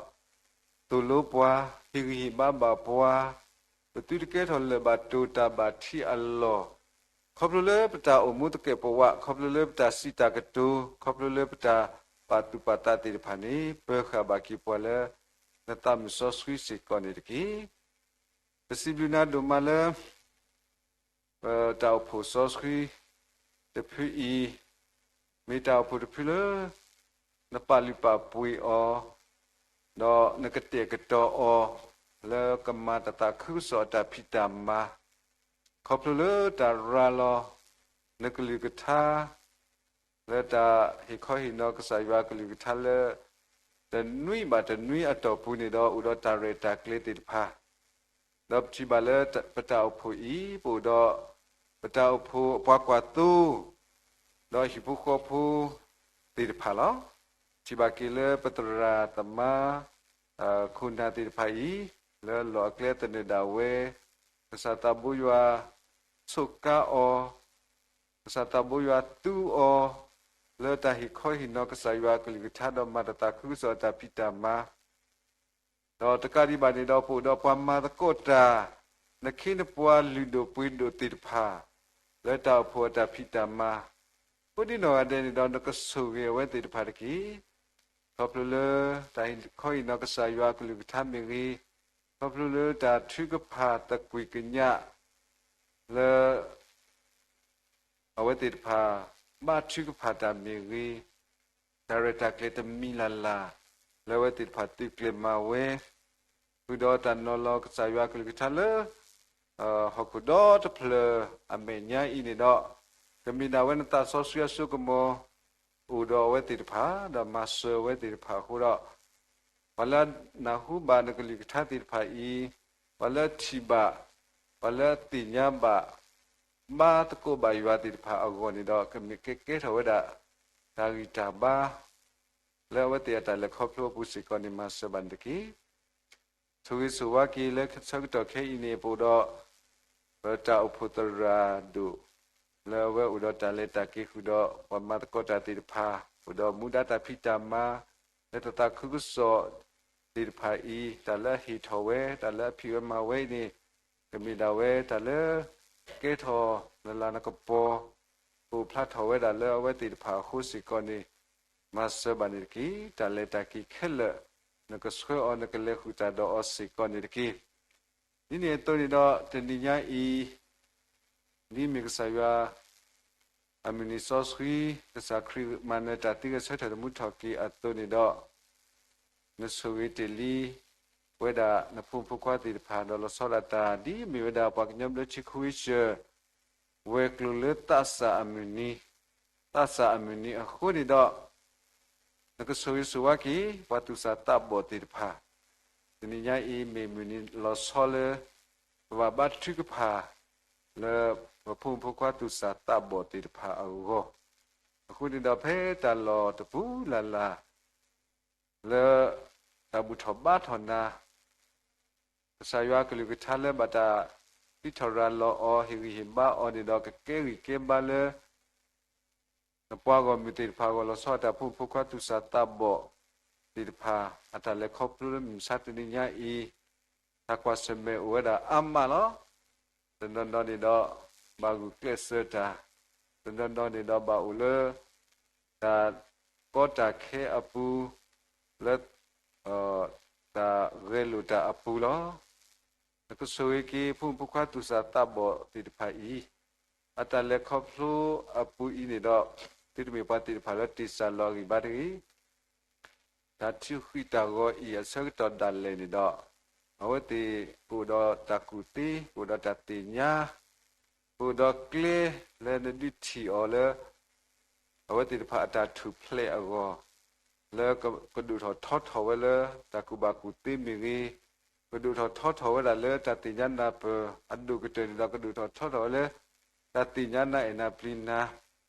သိၣ်လိပှၤ, ဟ့ၣ်ဂံၢ်ဟ့ၣ်ဘါဘၣ်ပှၤ, ပသုတကဲထီၣ်လၢၢ်ဘၣ်တိၢ်တၢ်ဘၣ်ထံးအလီၢ်, ခီဖျိလၢပတၢ်အိၣ်မူသကဲာ်ပဝး, ခီဖျိလၢပတၢ်စံးတၢ်ကတိၤ, ခီဖျိလၢပတၢ်ပာ်သူၣ်ပာ်သးသ့ၣ်တဖၣ်န့ၣ် ပၢၤဃာ်ဘၣ်က့ၤပှၤလၢ နသးမုာ်စီဆှံစ့ၢ်ကီးန့ၣ်တက့ၢ်. ပစံးဘျုးနၤဒိၣ်မးလၢ ပတၢ်အိၣ်ဖှိၣ်စီဆှံတဖုအံၤ မ့ၢ်တၢ်အိၣ်ဖှိၣ်တဖုလၢ နပာ်လုၢ်ပာ်ပှ့ၤအီၤ, ဒီးနကတဲာ်ကတီၤအီၤ လၢကမၤတၢ်သးခုကစီၣ်အတၢ်ဖံးတၢ်မၤ, ခီဖျိလၢတၢ်ရၤလီၤ နကလုၢ်ကထါ လၢတၢ်ဟ့ၣ်ခီဟ့ၣ်နီၤကစၢ်ယွၤကလုၢ်ကထါလၢ တနွံဘၣ်တနွံအတီၢ်ပူၤန့ၣ်ဒီး အိၣ်ဒီးတၢ်ရဲၣ်တၢ်ကျဲၤသ့ၣ်တဖၣ်, ဒီးပထံၣ်ဘၣ်လၢပတၢ်အိၣ်ဖှိၣ်အံၤ ပအိၣ်ဒီး ပတၢ်အိၣ်ဖှိၣ်အပှၤကွၢ်သိ ဒီးဟံၣ်ဖိဃီဖိသ့ၣ်တဖၣ်လီၤ. ထံၣ်ဘၣ်က့ၤလၢပသရၣ်သမါ ခိၣ်နၢ်သ့ၣ်တဖၣ်အံၤ လၢလီၢ်အကျဲသနၢၣ်ဒၣ်ဝဲ, ကစၢ်သးဘိယွၤဆိးကါအီၤ, ကစၢ်သးဘိယွၤသူအီၤ လၢတၢ်ဟ့ၣ်ခီဟ့ၣ်နီၤကစၢ်ယွၤကလုၢ်ကထါဒီးမၤတၢ်သးခုကစီၣ်အတၢ်ဖံးတၢ်မၤ ဒီးတကးဒံးဘၣ်န့ၣ်ဒီး ပအိၣ်ဒီးပှၤမၤသကိးတၢ် နခ့နပှၤလုၢ်ဒိၣ်ပှ့ၤဒိၣ်သ့ၣ်တဖၣ် လၢတၢ်အိၣ်ဖှိၣ်အတၢ်ဖံးတၢ်မၤ, အဃိဒ်နီၢ်ဂၤဒဲးန့ၣ်ဒီး နကဆိၣ်ဂ့ၤအဝဲသ့ၣ်တဖၣ်တက့ၢ်. ခီဖျိလၢတၢ်ဟ့ၣ်ခီဟ့ၣ်နီၤကစၢ်ယွၤကလုၢ်ကထါမ့ၢ်ဂ့ၤ, ခီဖျိလၢတၢ်ထုကဖၣ်သကွံာ်ကညး လၢ အဝဲသ့ၣ်တဖၣ် ဘါထုကဖၣ်တၢ်မ့ၢ်ဂ့ၤ, တၢ်ရဲၣ်တၢ်ကျဲၤတမံၤလၢ်လၢ် လၢအဝဲသ့ၣ်တဖၣ်သုးကျဲၤမၤဝဲ, ဃုာ်ဒီးတၢ်နီၤလီၤကစၢ်ယွၤကလုၢ်ကထါလၢ ဟီၣ်ခိၣ်ဒီတဖျၢၣ်အမဲာ်ညါအံၤန့ၣ်ဒီး, ကမ့ၢ်ဒၣ်ဝဲနသးစီဆှံအစိကမီၤ အိၣ်ဒီးအဝဲသ့ၣ်တဖၣ် ဒီးမၤစၢၤအဝဲသ့ၣ်တဖၣ်အဃိဒီး ပှၤလၢအနၢ်ဟူဘၣ်နကလုၢ်ကထါသ့ၣ်တဖၣ်အံၤ, ပှၤလၢအထံၣ်ဘၣ်, ပှၤလၢအသ့ၣ်ညါဘၣ်, ဘါသကိးဘၣ်ယွၤသ့ၣ်တဖၣ်အဂီၢ်န့ၣ်ဒီး ကမ့ၢ်ကဲကဲထီၣ်ဝဲဒၣ် တၢ်ဂံၢ်တၢ်ဘါ လၢအဝဲသ့ၣ်အတၢ်လဲၤခီဖျိအပူၤစ့ၢ်ကီးန့ၣ် မၤစၢၤဘၣ်န့ၣ်တက့ၢ်. ဆိၣ်ဂ့ၤဆိၣ်ဝါက့ၤလၢဆၢကတီၢ်ခဲအံၤန့ၣ် ပအိၣ်ဒီး ပတၢ်အိၣ်ဖှိၣ်သရၣ်ဒိၣ် လၢအဝဲအိၣ်ဒီးတၢ်လဲၤတၢ်က့ၤဃုာ်ဒီး ပှၤမၤသကိးတၢ်သ့ၣ်တဖၣ်, အိၣ်ဒီးမူဒါတၢ်ဖံးတၢ်မၤ လၢတၢ်သးခုကစီၣ်သ့ၣ်တဖၣ်အံၤ တၢ်လၢအဟ့ၣ်ထီၣ်ဝဲ တၢ်လၢအဖံးဝဲမၤဝဲအံၤန့ၣ် ကမ့ၢ်ဒၣ်ဝဲတၢ်လၢ ကဲထီၣ်နလၤနကပီၤ ကအိၣ်ဖျါထီၣ်ဝဲဒၣ်လၢအဝဲသ့ၣ်တဖၣ်အဃိစ့ၢ်ကီးန့ၣ် မၤစၢၤဘၣ်န့ၣ်တက့ၢ်. တၢ်လဲၤတၢ်က့ၤခဲလၢာ် နကဆှၢအီၤ နကလဲၤဃုာ်တၢ်ဒီးအီၤစ့ၢ်ကီးန့ၣ်တက့ၢ်. ဒ်န့ၣ်အသိးန့ၣ်ဒီး တနံၤညါအံၤ ဒ်မ့ၢ်ကစၢ်ယွၤ အမုၢ်နံၤစီဆှံ ကစၢ်ခရံာ်မၤနၢၤတၢ်သံဂဲၤဆၢထၢၣ်သမူထီၣ်က့ၤအသိးန့ၣ်ဒီး နဆိၣ်ဂ့ၤတ့ၢ်လံ ဝဲဒၣ်နဖိမုၣ်ဖိခွါသ့ၣ်တဖၣ် ဒီးလီၤဆီဒၣ်တၢ် ဒ်အမ့ၢ်ဝဲဒၣ်ပှၤကညီဘျၢထံခဝ့ၡၢၣ် ဝဲၤကျိၤလၢသးစၢ်အမုၢ်နံၤ, သးစၢ်အမုၢ်နံၤအဃိန့ၣ်ဒီး နကဆိၣ်ဂ့ၤဆိၣ်ဝါက့ၤ ပှၤသူၣ်စၢ်သးဘီၣ်သ့ၣ်တဖၣ်, တနံၤညါအံၤ မ့ၢ်မုၢ်နံၤလီၤဆီလၢ ပဘၣ်ဘါထုကဖၣ် လၢပဖိမုၣ်ဖိခွါသူၣ်စၢ်သးဘီၣ်သ့ၣ်တဖၣ်အဂီၢ်, အဃိန့ၣ်ဒီး ဖဲတၢ်လီၢ်တပူၤလၢ်လၢ် လၢတၢ်ဘူၣ်ထီၣ်ဘါထီၣ်နၤ ကစၢ်ယွၤအကလုၢ်ကထါလၢဘၣ်တၢ်ဟံးထီၣ်ရၤလီၤအီၤ ဟ့ၣ်ဂံၢ်ဟ့ၣ်ဘါအီၤန့ၣ်ဒီး ကကဲဂံၢ်ကဲဘါလၢ နပှၤဂီၢ်မုၢ်သ့ၣ်တဖၣ်အဂီၢ် လီၤဆီဒၣ်တၢ်ဖိမုၣ်ဖိခွါသူၣ်စၢ်သးဘီၣ်သ့ၣ်တဖၣ် အတၢ်လဲၤခီဖျိလၢမုၢ်မဆါတနံၤညါအံၤ တၢ်ကွၢ်ဆၢၣ်မဲာ်အိၣ်ဝဲဒၣ်အါမးလီၤ. တနီၤနီၤန့ၣ်ဒီး ဘၣ်ဂုာ်ကျဲးစၢးတၢ်, တနီၤနီၤန့ၣ်ဒီးဘၣ်အိၣ်လၢ တၢ်ကီတၢ်ခဲအပူၤ, လၢ တၢ်ဂဲၤလိာ်တၢ်အပူၤလီၤ. နကဆိၣ်ဂ့ၤက့ၤ ဖိမုၣ်ဖိခွါသူၣ်စၢ်သးဘီၣ်သ့ၣ်တဖၣ်အံၤ အတၢ်လဲၤခီဖျိအပူၤအံၤန့ၣ်ဒီး သုတမ့ၢ်ပှၤသ့ၣ်တဖၣ်လၢတ့ၢ်စၢ်လီၤအဂံၢ်ဘါတဂ့ၤ. တၢ်ထုးဃံးတၢ်ဂီၤအံၤအဆၢကတီၢ်ဒၣ်လဲာ်န့ၣ်ဒီး အဝဲသ့ၣ်ကအိၣ်ဒီးတၢ်ကူၣ်သ့, ကအိၣ်ဒီးတၢ်သ့ၣ်ညါ, ကအိၣ်ဒီးကျဲလၢနဒုးထံၣ်အီၤလၢ အဝဲသ့ၣ်တဖၣ်အတၢ်ထူၣ်ဖျဲးအဂီၢ် လၢကဒိၣ်ထီၣ်ထီထီၣ်ဝဲလၢတၢ်ကူၣ်ဘၣ်ကူၣ်သ့မ့ၢ်ဂ့ၤ, ကဒိၣ်ထီၣ်ထီထီၣ်ဝဲဒၣ်လၢတၢ်သ့ၣ်ညါနၢ်ပၢၢ်အဒိၣ်ကတၢၢ်န့ၣ်ဒီး ကဒိၣ်ထီၣ်ထီထီၣ်ဝဲလၢ တၢ်သ့ၣ်ညါနၢ်အဲၣ်နၢ်ပျံၤနၢ်,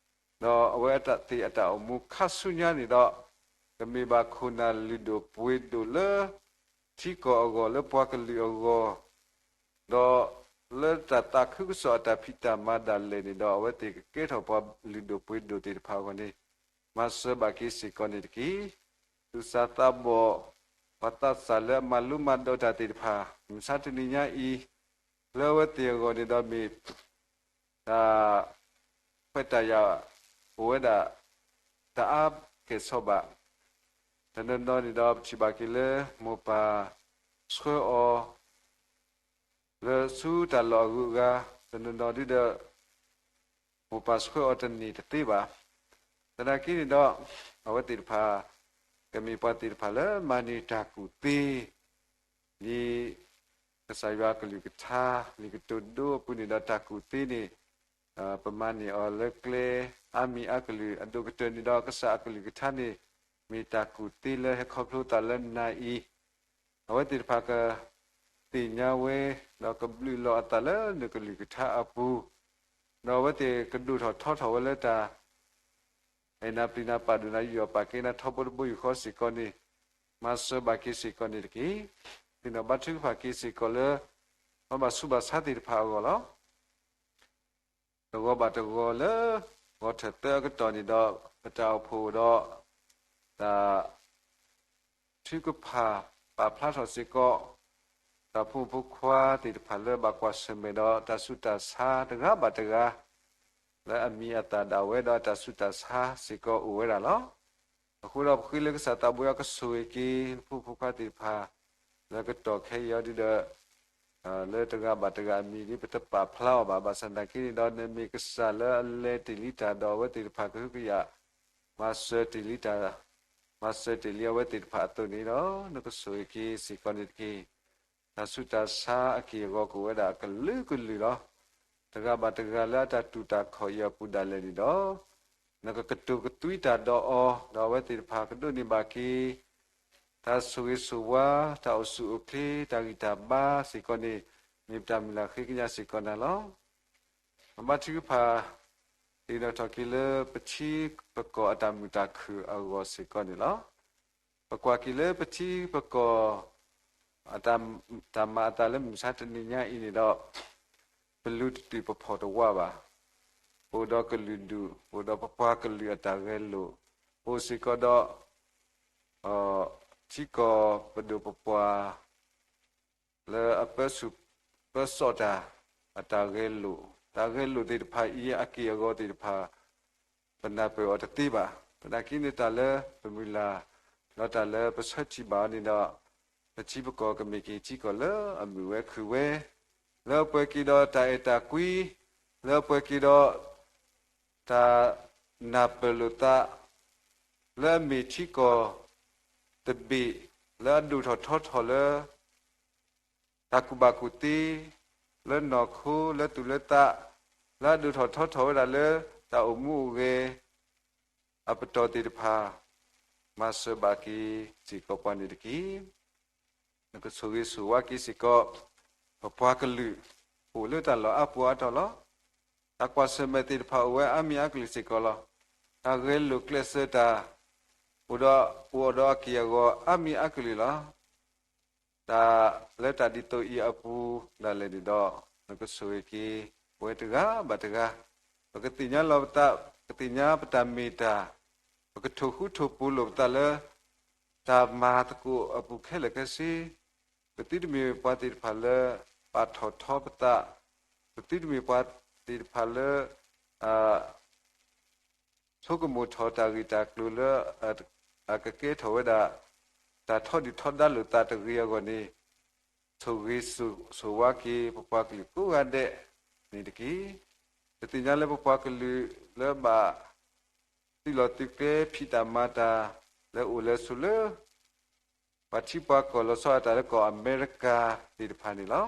ဒီးအဝဲသ့ၣ်အတၢ်အိၣ်မူခါဆူညါန့ၣ်ဒီး ကမ့ၢ်ဘၣ်ခိၣ်နၢ်လုၢ်ဒိၣ်ပှ့ၤဒိၣ်လၢ ထံကီၢ်အဂီၢ် လၢပှၤကလုာ်အဂီၢ်, ဒီးလၢတၢ်သးခုကစီၣ်အတၢ်ဖံးတၢ်မၤဒၣ်လဲာ်န့ၣ်ဒီး အဝဲသ့ၣ်ကကဲထီၣ်ပှၤလုၢ်ဒိၣ်ပှ့ၤဒိၣ်သ့ၣ်တဖၣ်အဂီၢ်န့ၣ် မၤစၢၤဘၣ်က့ၤစ့ၢ်ကီးန့ၣ်တက့ၢ်. သူၣ်စၢ်သးဘီၣ် ပှၤသးစၢ်လၢအမၤလိမၤဒိးတၢ်သ့ၣ်တဖၣ် မုၢ်ဆါတနံၤညါအံၤ လၢအဝဲသ့ၣ်အဂီၢ်န့ၣ်ဒီးမ့ၢ် တၢ်ခွဲးတၢ်ယာ်အိၣ်ဝဲဒၣ် တအါကဲၣ်ဆိးဘၣ်. တနီၤနီၤန့ၣ်ဒီး ပထံၣ်ဘၣ်က့ၤလၢမိၢ်ပၢ်ဆှၢအီၤ လၢဆူတၢ်လီၢ်အဂုၤအဂၤ, တနီၤနီၤဒ်ဒီး မိၢ်ပၢ်ဆှၢအီၤတန့ၢ်တသ့ဘၣ်. သနာ်က့န့ၣ်ဒီး အဝဲသ့ၣ်တဖၣ် ကမ့ၢ်ပှၤသ့ၣ်တဖၣ်လၢမၤန့ၢ်တၢ်ကူၣ်သ့ လံာ်ကစၢ်ယွၤအကလုၢ်ကထါ လံာ်ကတိၤဒိအပူၤန့ၣ်ဒီး တၢ်ကူၣ်သ့န့ၣ် ပမၤန့ၢ်အီၤလၢကျဲအါမံၤအါကလုာ် အဒိၣ်ကတၢၢ်န့ၣ်ဒီး ကစၢ်အကလုၢ်ကထါန့ၣ် မ့ၢ်တၢ်ကူၣ်သ့လၢဟဲခီဖျိသးလၢနၤအံၤ, အဝဲသ့ၣ်တဖၣ်ကသ့ၣ်ညါဝဲ ဒီးကဘျုးလီၤအသးလၢနကလုၢ်ကထါအပူၤ, ဒီးအဝဲသ့ၣ်ကဒိၣ်ထီၣ်ထီထီၣ်ဝဲလၢတၢ် အဲၣ်နၤပျံၤနၤပာ်ဒိၣ်နၤ ယူးယီၣ်ပာ်ကဲနၤထီဘိတဘိယူၢ်ဃီစ့ၢ်ကီးန့ၣ် မၤစၢၤဘၣ်က့ၤစ့ၢ်ကီးန့ၣ်တက့ၢ်. သ့ၣ်နီၣ်ဘါထုကဖၣ်က့ၤစ့ၢ်ကီးလၢ ပှၤဘၣ်ဆူးဘၣ်ဆါသ့ၣ်တဖၣ်အဂီၢ်လီၤ. တဂီၤဘၣ်တဂီၤလၢ ဂီၤထၢၣ်သၢအကတီၢ်န့ၣ်ဒီး ပတၢ်အိၣ်ဖှိၣ်ဒီး တၢ် ထုကဖၣ်ပာ်ဖျါထီၣ်စ့ၢ်ကီး တၢ်ဖိမုၣ်ဖိခွါသ့ၣ်တဖၣ်လၢဘၣ်ကွၢ်ဆၢၣ်မဲာ်ဒီးတၢ်ဆူးတၢ်ဆါတဂၤဘၣ်တဂၤ လၢအမံၤအသၣ်ဒၣ်ဝဲဒီးတၢ်ဆူးတၢ်ဆါစ့ၢ်ကီးအိၣ်ဝဲဒၣ်လီၤ. အဃိဒီးပဃ့လၢကစၢ်သးဘိအကဆိၣ်ဂ့ၤက့ၤ ဖိမုၣ်ဖိခွါသ့ၣ်တဖၣ် လၢကတီၢ်ခဲအံၤအီၤဒ်ဒီး လၢတဂၤဘၣ်တဂၤအမံၤဒ်ပတပာ်ဖျါအီၤဘၣ်. ဘၣ်ဆၣ်သနာ်က့န့ၣ်ဒီး နမ့ၢ်ကစၢ်လၢအလဲၤတ့ၢ်လံတၢ်ဒီးအဝဲသ့ၣ်တဖၣ်ကဟုကယာ် မၤစၢၤတ့ၢ်လံတၢ် မၤစၢၤတ့ၢ်လံအဝဲသ့ၣ်တဖၣ်အသိးန့ၣ်ဒီး နကဆိၣ်ဂ့ၤက့ၤစ့ၢ်ကီးန့ၣ်တက့ၢ်. တၢ်ဆူးတၢ်ဆါအက့ၢ်အဂီၤကအိၣ်ဝဲဒၣ်အကလုာ်ကလုာ်လီၤ. တဂၤဘၣ်တဂၤလၢအတၢ်တူၢ်တၢ်ခီၣ်အံၤအပူၤဒၣ်လဲာ်န့ၣ်ဒီး နကကတိၤကသွံတၢ်ဒီးအီၤ ဒီးအဝဲသ့ၣ်တဖၣ်ကဒိးန့ၢ်ဘၣ်က့ၤ တၢ်ဆိၣ်ဂ့ၤဆိၣ်ဝါ တၢ်အိၣ်ဆူၣ်အိၣ်ချ့ တၢ်ဂံၢ်တၢ်ဘါစ့ၢ်ကီးန့ၣ် မ့ၢ်ပတၢ်မုၢ်လၢ်ဃ့ကညးစ့ၢ်ကီးနၤလီၤ. ပဘါထုကဖၣ် သ့ၣ်နီၣ်ထီၣ်က့ၤလၢပထံပကီၢ်အတၢ်မုာ်တၢ်ခုၣ်အဂီၢ်စ့ၢ်ကီးန့ၣ်လီၤ. ပကွၢ်က့ၤလၢပထံပကီၢ် တၢ်မၤအသးလၢမုၢ်မဆါတနံၤညါအံၤန့ၣ်ဒီး ပလူတတုာ်ပဖီၣ်တဝးဘၣ်. ပအိၣ်ဒီးကလုာ်ဒူၣ် ပအိၣ်ဒီးပပှၤကလုာ်အတၢ်ဂဲၤလိာ်, ပအိၣ်စ့ၢ်ကီးဒီး ထံကီၢ်ပဒိၣ်ပပှၢ် လၢအပၢဆူၣ်ပၢစိးတၢ် အတၢ်ဂဲၤလိာ်, တၢ်ဂဲၤလိာ်သ့ၣ်တဖၣ်အံၤ အက့ၢ်အဂီၤသ့ၣ်တဖၣ် ပနၢ်ပၢၢ်အီၤတသ့ဘၣ်. သနာ်က့န့ၣ်တၢ်လၢပမုၢ်လၢ် ဒီးတၢ်လၢပဆၢထံၣ်ဘၣ်အီၤန့ၣ်ဒီး ပထံပကီၢ်ကမ့ၢ်က့ၤထံကီၢ်လၢအမုာ်ဝဲခုၣ်ဝဲ, လၢအပှဲၤက့ၤဒီးတၢ်အဲၣ်တၢ်ကွံ, လၢအပှဲၤက့ၤဒီး တၢ်နၢ်ပၢၢ်လိာ်သး လၢအမ့ၢ်ထံကီၢ်တဘ့ၣ် လၢအဒိၣ်ထီၣ်ထီထီၣ်လၢ တၢ်ကူၣ်ဘၣ်ကူၣ်သ့ လၢနီၢ်ခိ လၢသူၣ်လၢသး လၢအဒိၣ်ထီၣ်ထီထီၣ်ဝဲဒၣ်လၢ တၢ်အိၣ်မူအိၣ်ဂဲၤ အပတီၢ်သ့ၣ်တဖၣ် မၤစၢၤဘၣ်က့ၤစ့ၢ်ကီးပှၤန့ၣ်တက့ၢ်. နကဆိၣ်ဂ့ၤဆိၣ်ဝါက့ၤစ့ၢ်ကီး ပပှၤကလုာ် အိၣ်လၢတၢ်လီၢ်အါပူၤအါတီၤလီၤ. တၢ်ကွၢ်ဆၢၣ်မဲာ်သ့ၣ်တဖၣ်အိၣ်ဝဲအါမံၤအါကလုာ်စ့ၢ်ကီးလီၤ. တၢ်ဂဲၤလိာ်ကျဲးစၢးတၢ် အိၣ်ဒီး အိၣ်ဒီးအက့ၢ်အဂီၤအါမံၤအါကလုာ်လီၤ. တၢ်လၢတၢ်ဒ်သိးအံၤအပူၤဒၣ်လဲာ်န့ၣ်ဒီး နကဆိၣ်ဂ့ၤက့ၤပဝဲတဂၤဘၣ်တဂၤ, ပကသ့ၣ်ညါလီၤပသး, ပကသ့ၣ်ညါပတၢ်မ့ၢ်တၢ်, ပကထိၣ်ဃူထိၣ်ဖိးလိာ်ပသးလၢ တၢ်မၤသကိးအပူၤခဲလၢာ်ခဲဆ့, ပသုတမ့ၢ်ပှၤသ့ၣ်တဖၣ်လၢ ပာ်ထီၣ်ထီပသး, ပသုတမ့ၢ်ပှၤသ့ၣ်တဖၣ်လၢ ဆိကမိၣ်ထီၣ်တၢ်ဂ့ၢ်တၢ်ကျိၤလၢ အကကဲထီၣ်ဝဲဒၣ် တၢ်ထီဒုၣ်ထီဒါလိာ်သးတဂ့ၤအဂီၢ်န့ၣ်, ဆိၣ်ဂ့ၤဆိၣ်ဝါက့ၤ ပပှၤကလုာ်ကိးဂၤဒဲးန့ၣ်တက့ၢ်. ပသ့ၣ်ညါလၢပပှၤကလုာ်လၢဘၣ် သုးလီၢ်သုးကျဲဖံးတၢ်မၤတၢ် လၢအိၣ်လၢဆိးလၢ ပှၤထံပှၤကီၢ်လီၤဆီအတၢ်လၢကီၢ်အမဲရကၤသ့ၣ်တဖၣ်န့ၣ်လီၤ.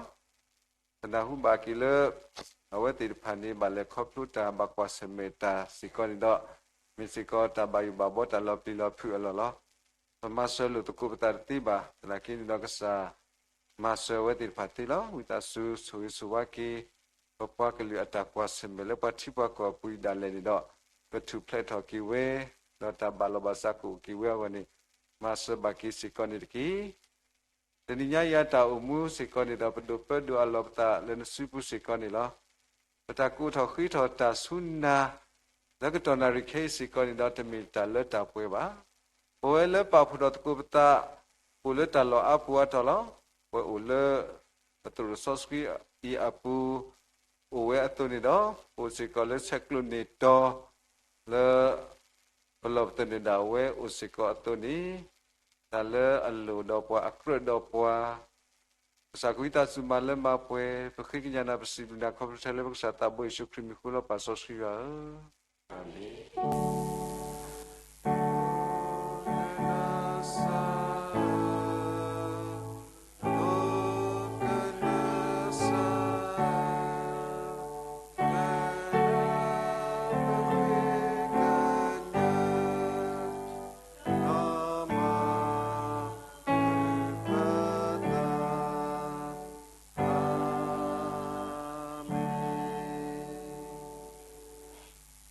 ပနၢ်ဟူဘၣ်က့ၤလၢ အဝဲသ့ၣ်တဖၣ်န့ၣ် ဘၣ်လဲၤခီဖျိတၢ်ဘၣ်ကွၢ်ဆၢၣ်မဲာ်တၢ်စ့ၢ်ကီးန့ၣ်ဒီး မ့ၢ်စ့ၢ်ကီးတၢ်ဘၣ်ယိၣ်ဘၣ်ဘီ တၢ်လီၤပျံၤလီၤဖုးအလီၢ်လီၤ. ပမၤစၢၤလိာ်သကိးပသးတသ့ဘၣ်. သနာ်က့န့ၣ်ဒီး ကစၢ်မၤစၢၤအဝဲသ့ၣ်တဖၣ်သ့လီၤ. ဝံသးစူၤဆိၣ်ဂ့ၤဆိၣ်ဝါက့ၤ ပပှၤကလုာ်အတၢ်ကွၢ်ဆၢၣ်မဲာ်လၢပှၤထံပှၤကီၢ်အပူၤဒၣ်လဲာ်န့ၣ်ဒီး ပထူၣ်ဖျဲးထီၣ်က့ၤဝဲ, ဒီးတၢ်ဘၣ်လီၤဘၣ်စးကအိၣ်က့ၤဝဲအဂီၢ်န့ၣ် မၤစၢၤဘၣ်က့ၤစ့ၢ်ကီးန့ၣ်တက့ၢ်. တနံၤညါအံၤအတၢ်အိၣ်မူစ့ၢ်ကီးန့ၣ်ဒီး ပဒိၣ်ပၢဒိၣ်အလီၢ်ပသးလၢနစုပူၤစ့ၢ်ကီးန့ၣ်လီၤ. ပတၢ်ကအိးထီၣ်ဃ့ထီၣ်တၢ်ဆူနၤ လၢကတီၢ်နၣ်ရံၣ်ခဲအံၤစ့ၢ်ကီးန့ၣ်ဒီး တမ့ၢ်တၢ်လၢတၢ်ပှဲၤဘၣ်. ပဝဲလၢပာ်ဖှိၣ်ထီၣ်သကိးပသး အိၣ်လၢတၢ်လီၢ်အါပူၤအါတီၤလီၤ. ပဝဲအိၣ်လၢ ပသရိာ်စီဆှံအံၤအပူၤ အိၣ်ဝဲအသိးန့ၣ်ဒီး ပအိၣ်စ့ၢ်ကီးလၢဆဲးကျိးန့ၢ်တီၤ လၢ ပလီၢ်ပသနၢၣ်ဒၣ်ဝဲအိၣ်စ့ၢ်ကီးအသိးန့ၣ်, တၢ်လၢအလိၣ်ဒီးပှၤအကြၢးဒီးပှၤ, ကစၢ်ကဝံသးစူၤမၤလၢမၤပှဲၤ, ပဃ့ကညးနၤပစံးဘျုးနၤခီဖျိထဲလၢပကစၢ်သးဘိယ့ၣ်ၡူးခရံာ်မံၤဃိလီၤ ပၢ်စီဆှံယွၤဧၢ, အၤမ့ၣ်.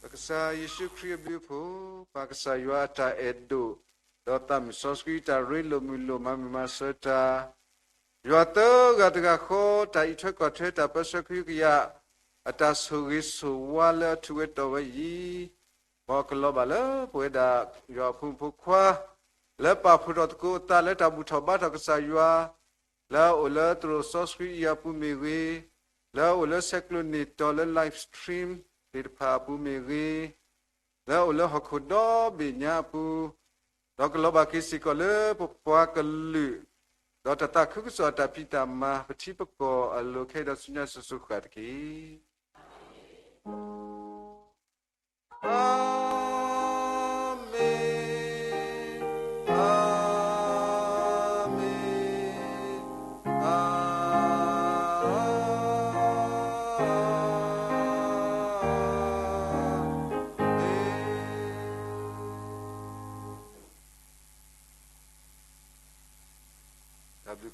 ပကစၢ်ယ့ၣ်ၡူးခရံာ်အဘျုးအဖှိၣ်, ပၢ်ကစၢ်ယွၤအတၢ်အဲၣ်ဒိၣ်, ဒီးသးမုၣ်စီဆှံတၢ်ရ့လိာ်မုာ်လိာ်မၤမုာ်မၤစၢၤတၢ်, ယွၤသၢဂၤတဂၤဃီ တၢ်အံးထွဲကွၢ်ထွဲတၢ်ပၢဆှၢကဟုကယာ်, အတၢ်ဆိၣ်ဂ့ၤဆိၣ်ဝါလၢအထူးဝဲတီၤဝဲအံၤ, မ်ကလီၤဘၣ်လၢပဝဲဒၣ်ယွၤအဖိမုၣ်ဖိခွါ, လၢပာ်ဖှိၣ်ထီၣ်သကိးအသးလၢတၢ်ဘူၣ်ထီၣ်ဘါထီၣ်ကစၢ်ယွၤ, လၢအအိၣ်လၢသရိာ်စီဆှံအံၤအပူၤမ့ၢ်ဂ့ၤ, လၢအအိၣ်လၢဆဲးကျိးန့ၢ်တီၤလၢ live stream သ့ၣ်တဖၣ်အပူၤမ့ၢ်ဂ့ၤ, လၢအအိၣ်လၢဟီၣ်ခိၣ်ဒီဘ့ၣ်ညါအပူၤ, ဒီးကလီၤဘၣ်က့ၤစ့ၢ်ကီးလၢပပှၤကလုာ်, ဒီးတၢ်သးခုကစီၣ်အတၢ်ဖံးတၢ်မၤ ပထံပကီၢ်အလိၤခဲအံၤဒီးဆူညါစိၤစိၤဃၣ်ဃၣ်တက့ၢ်.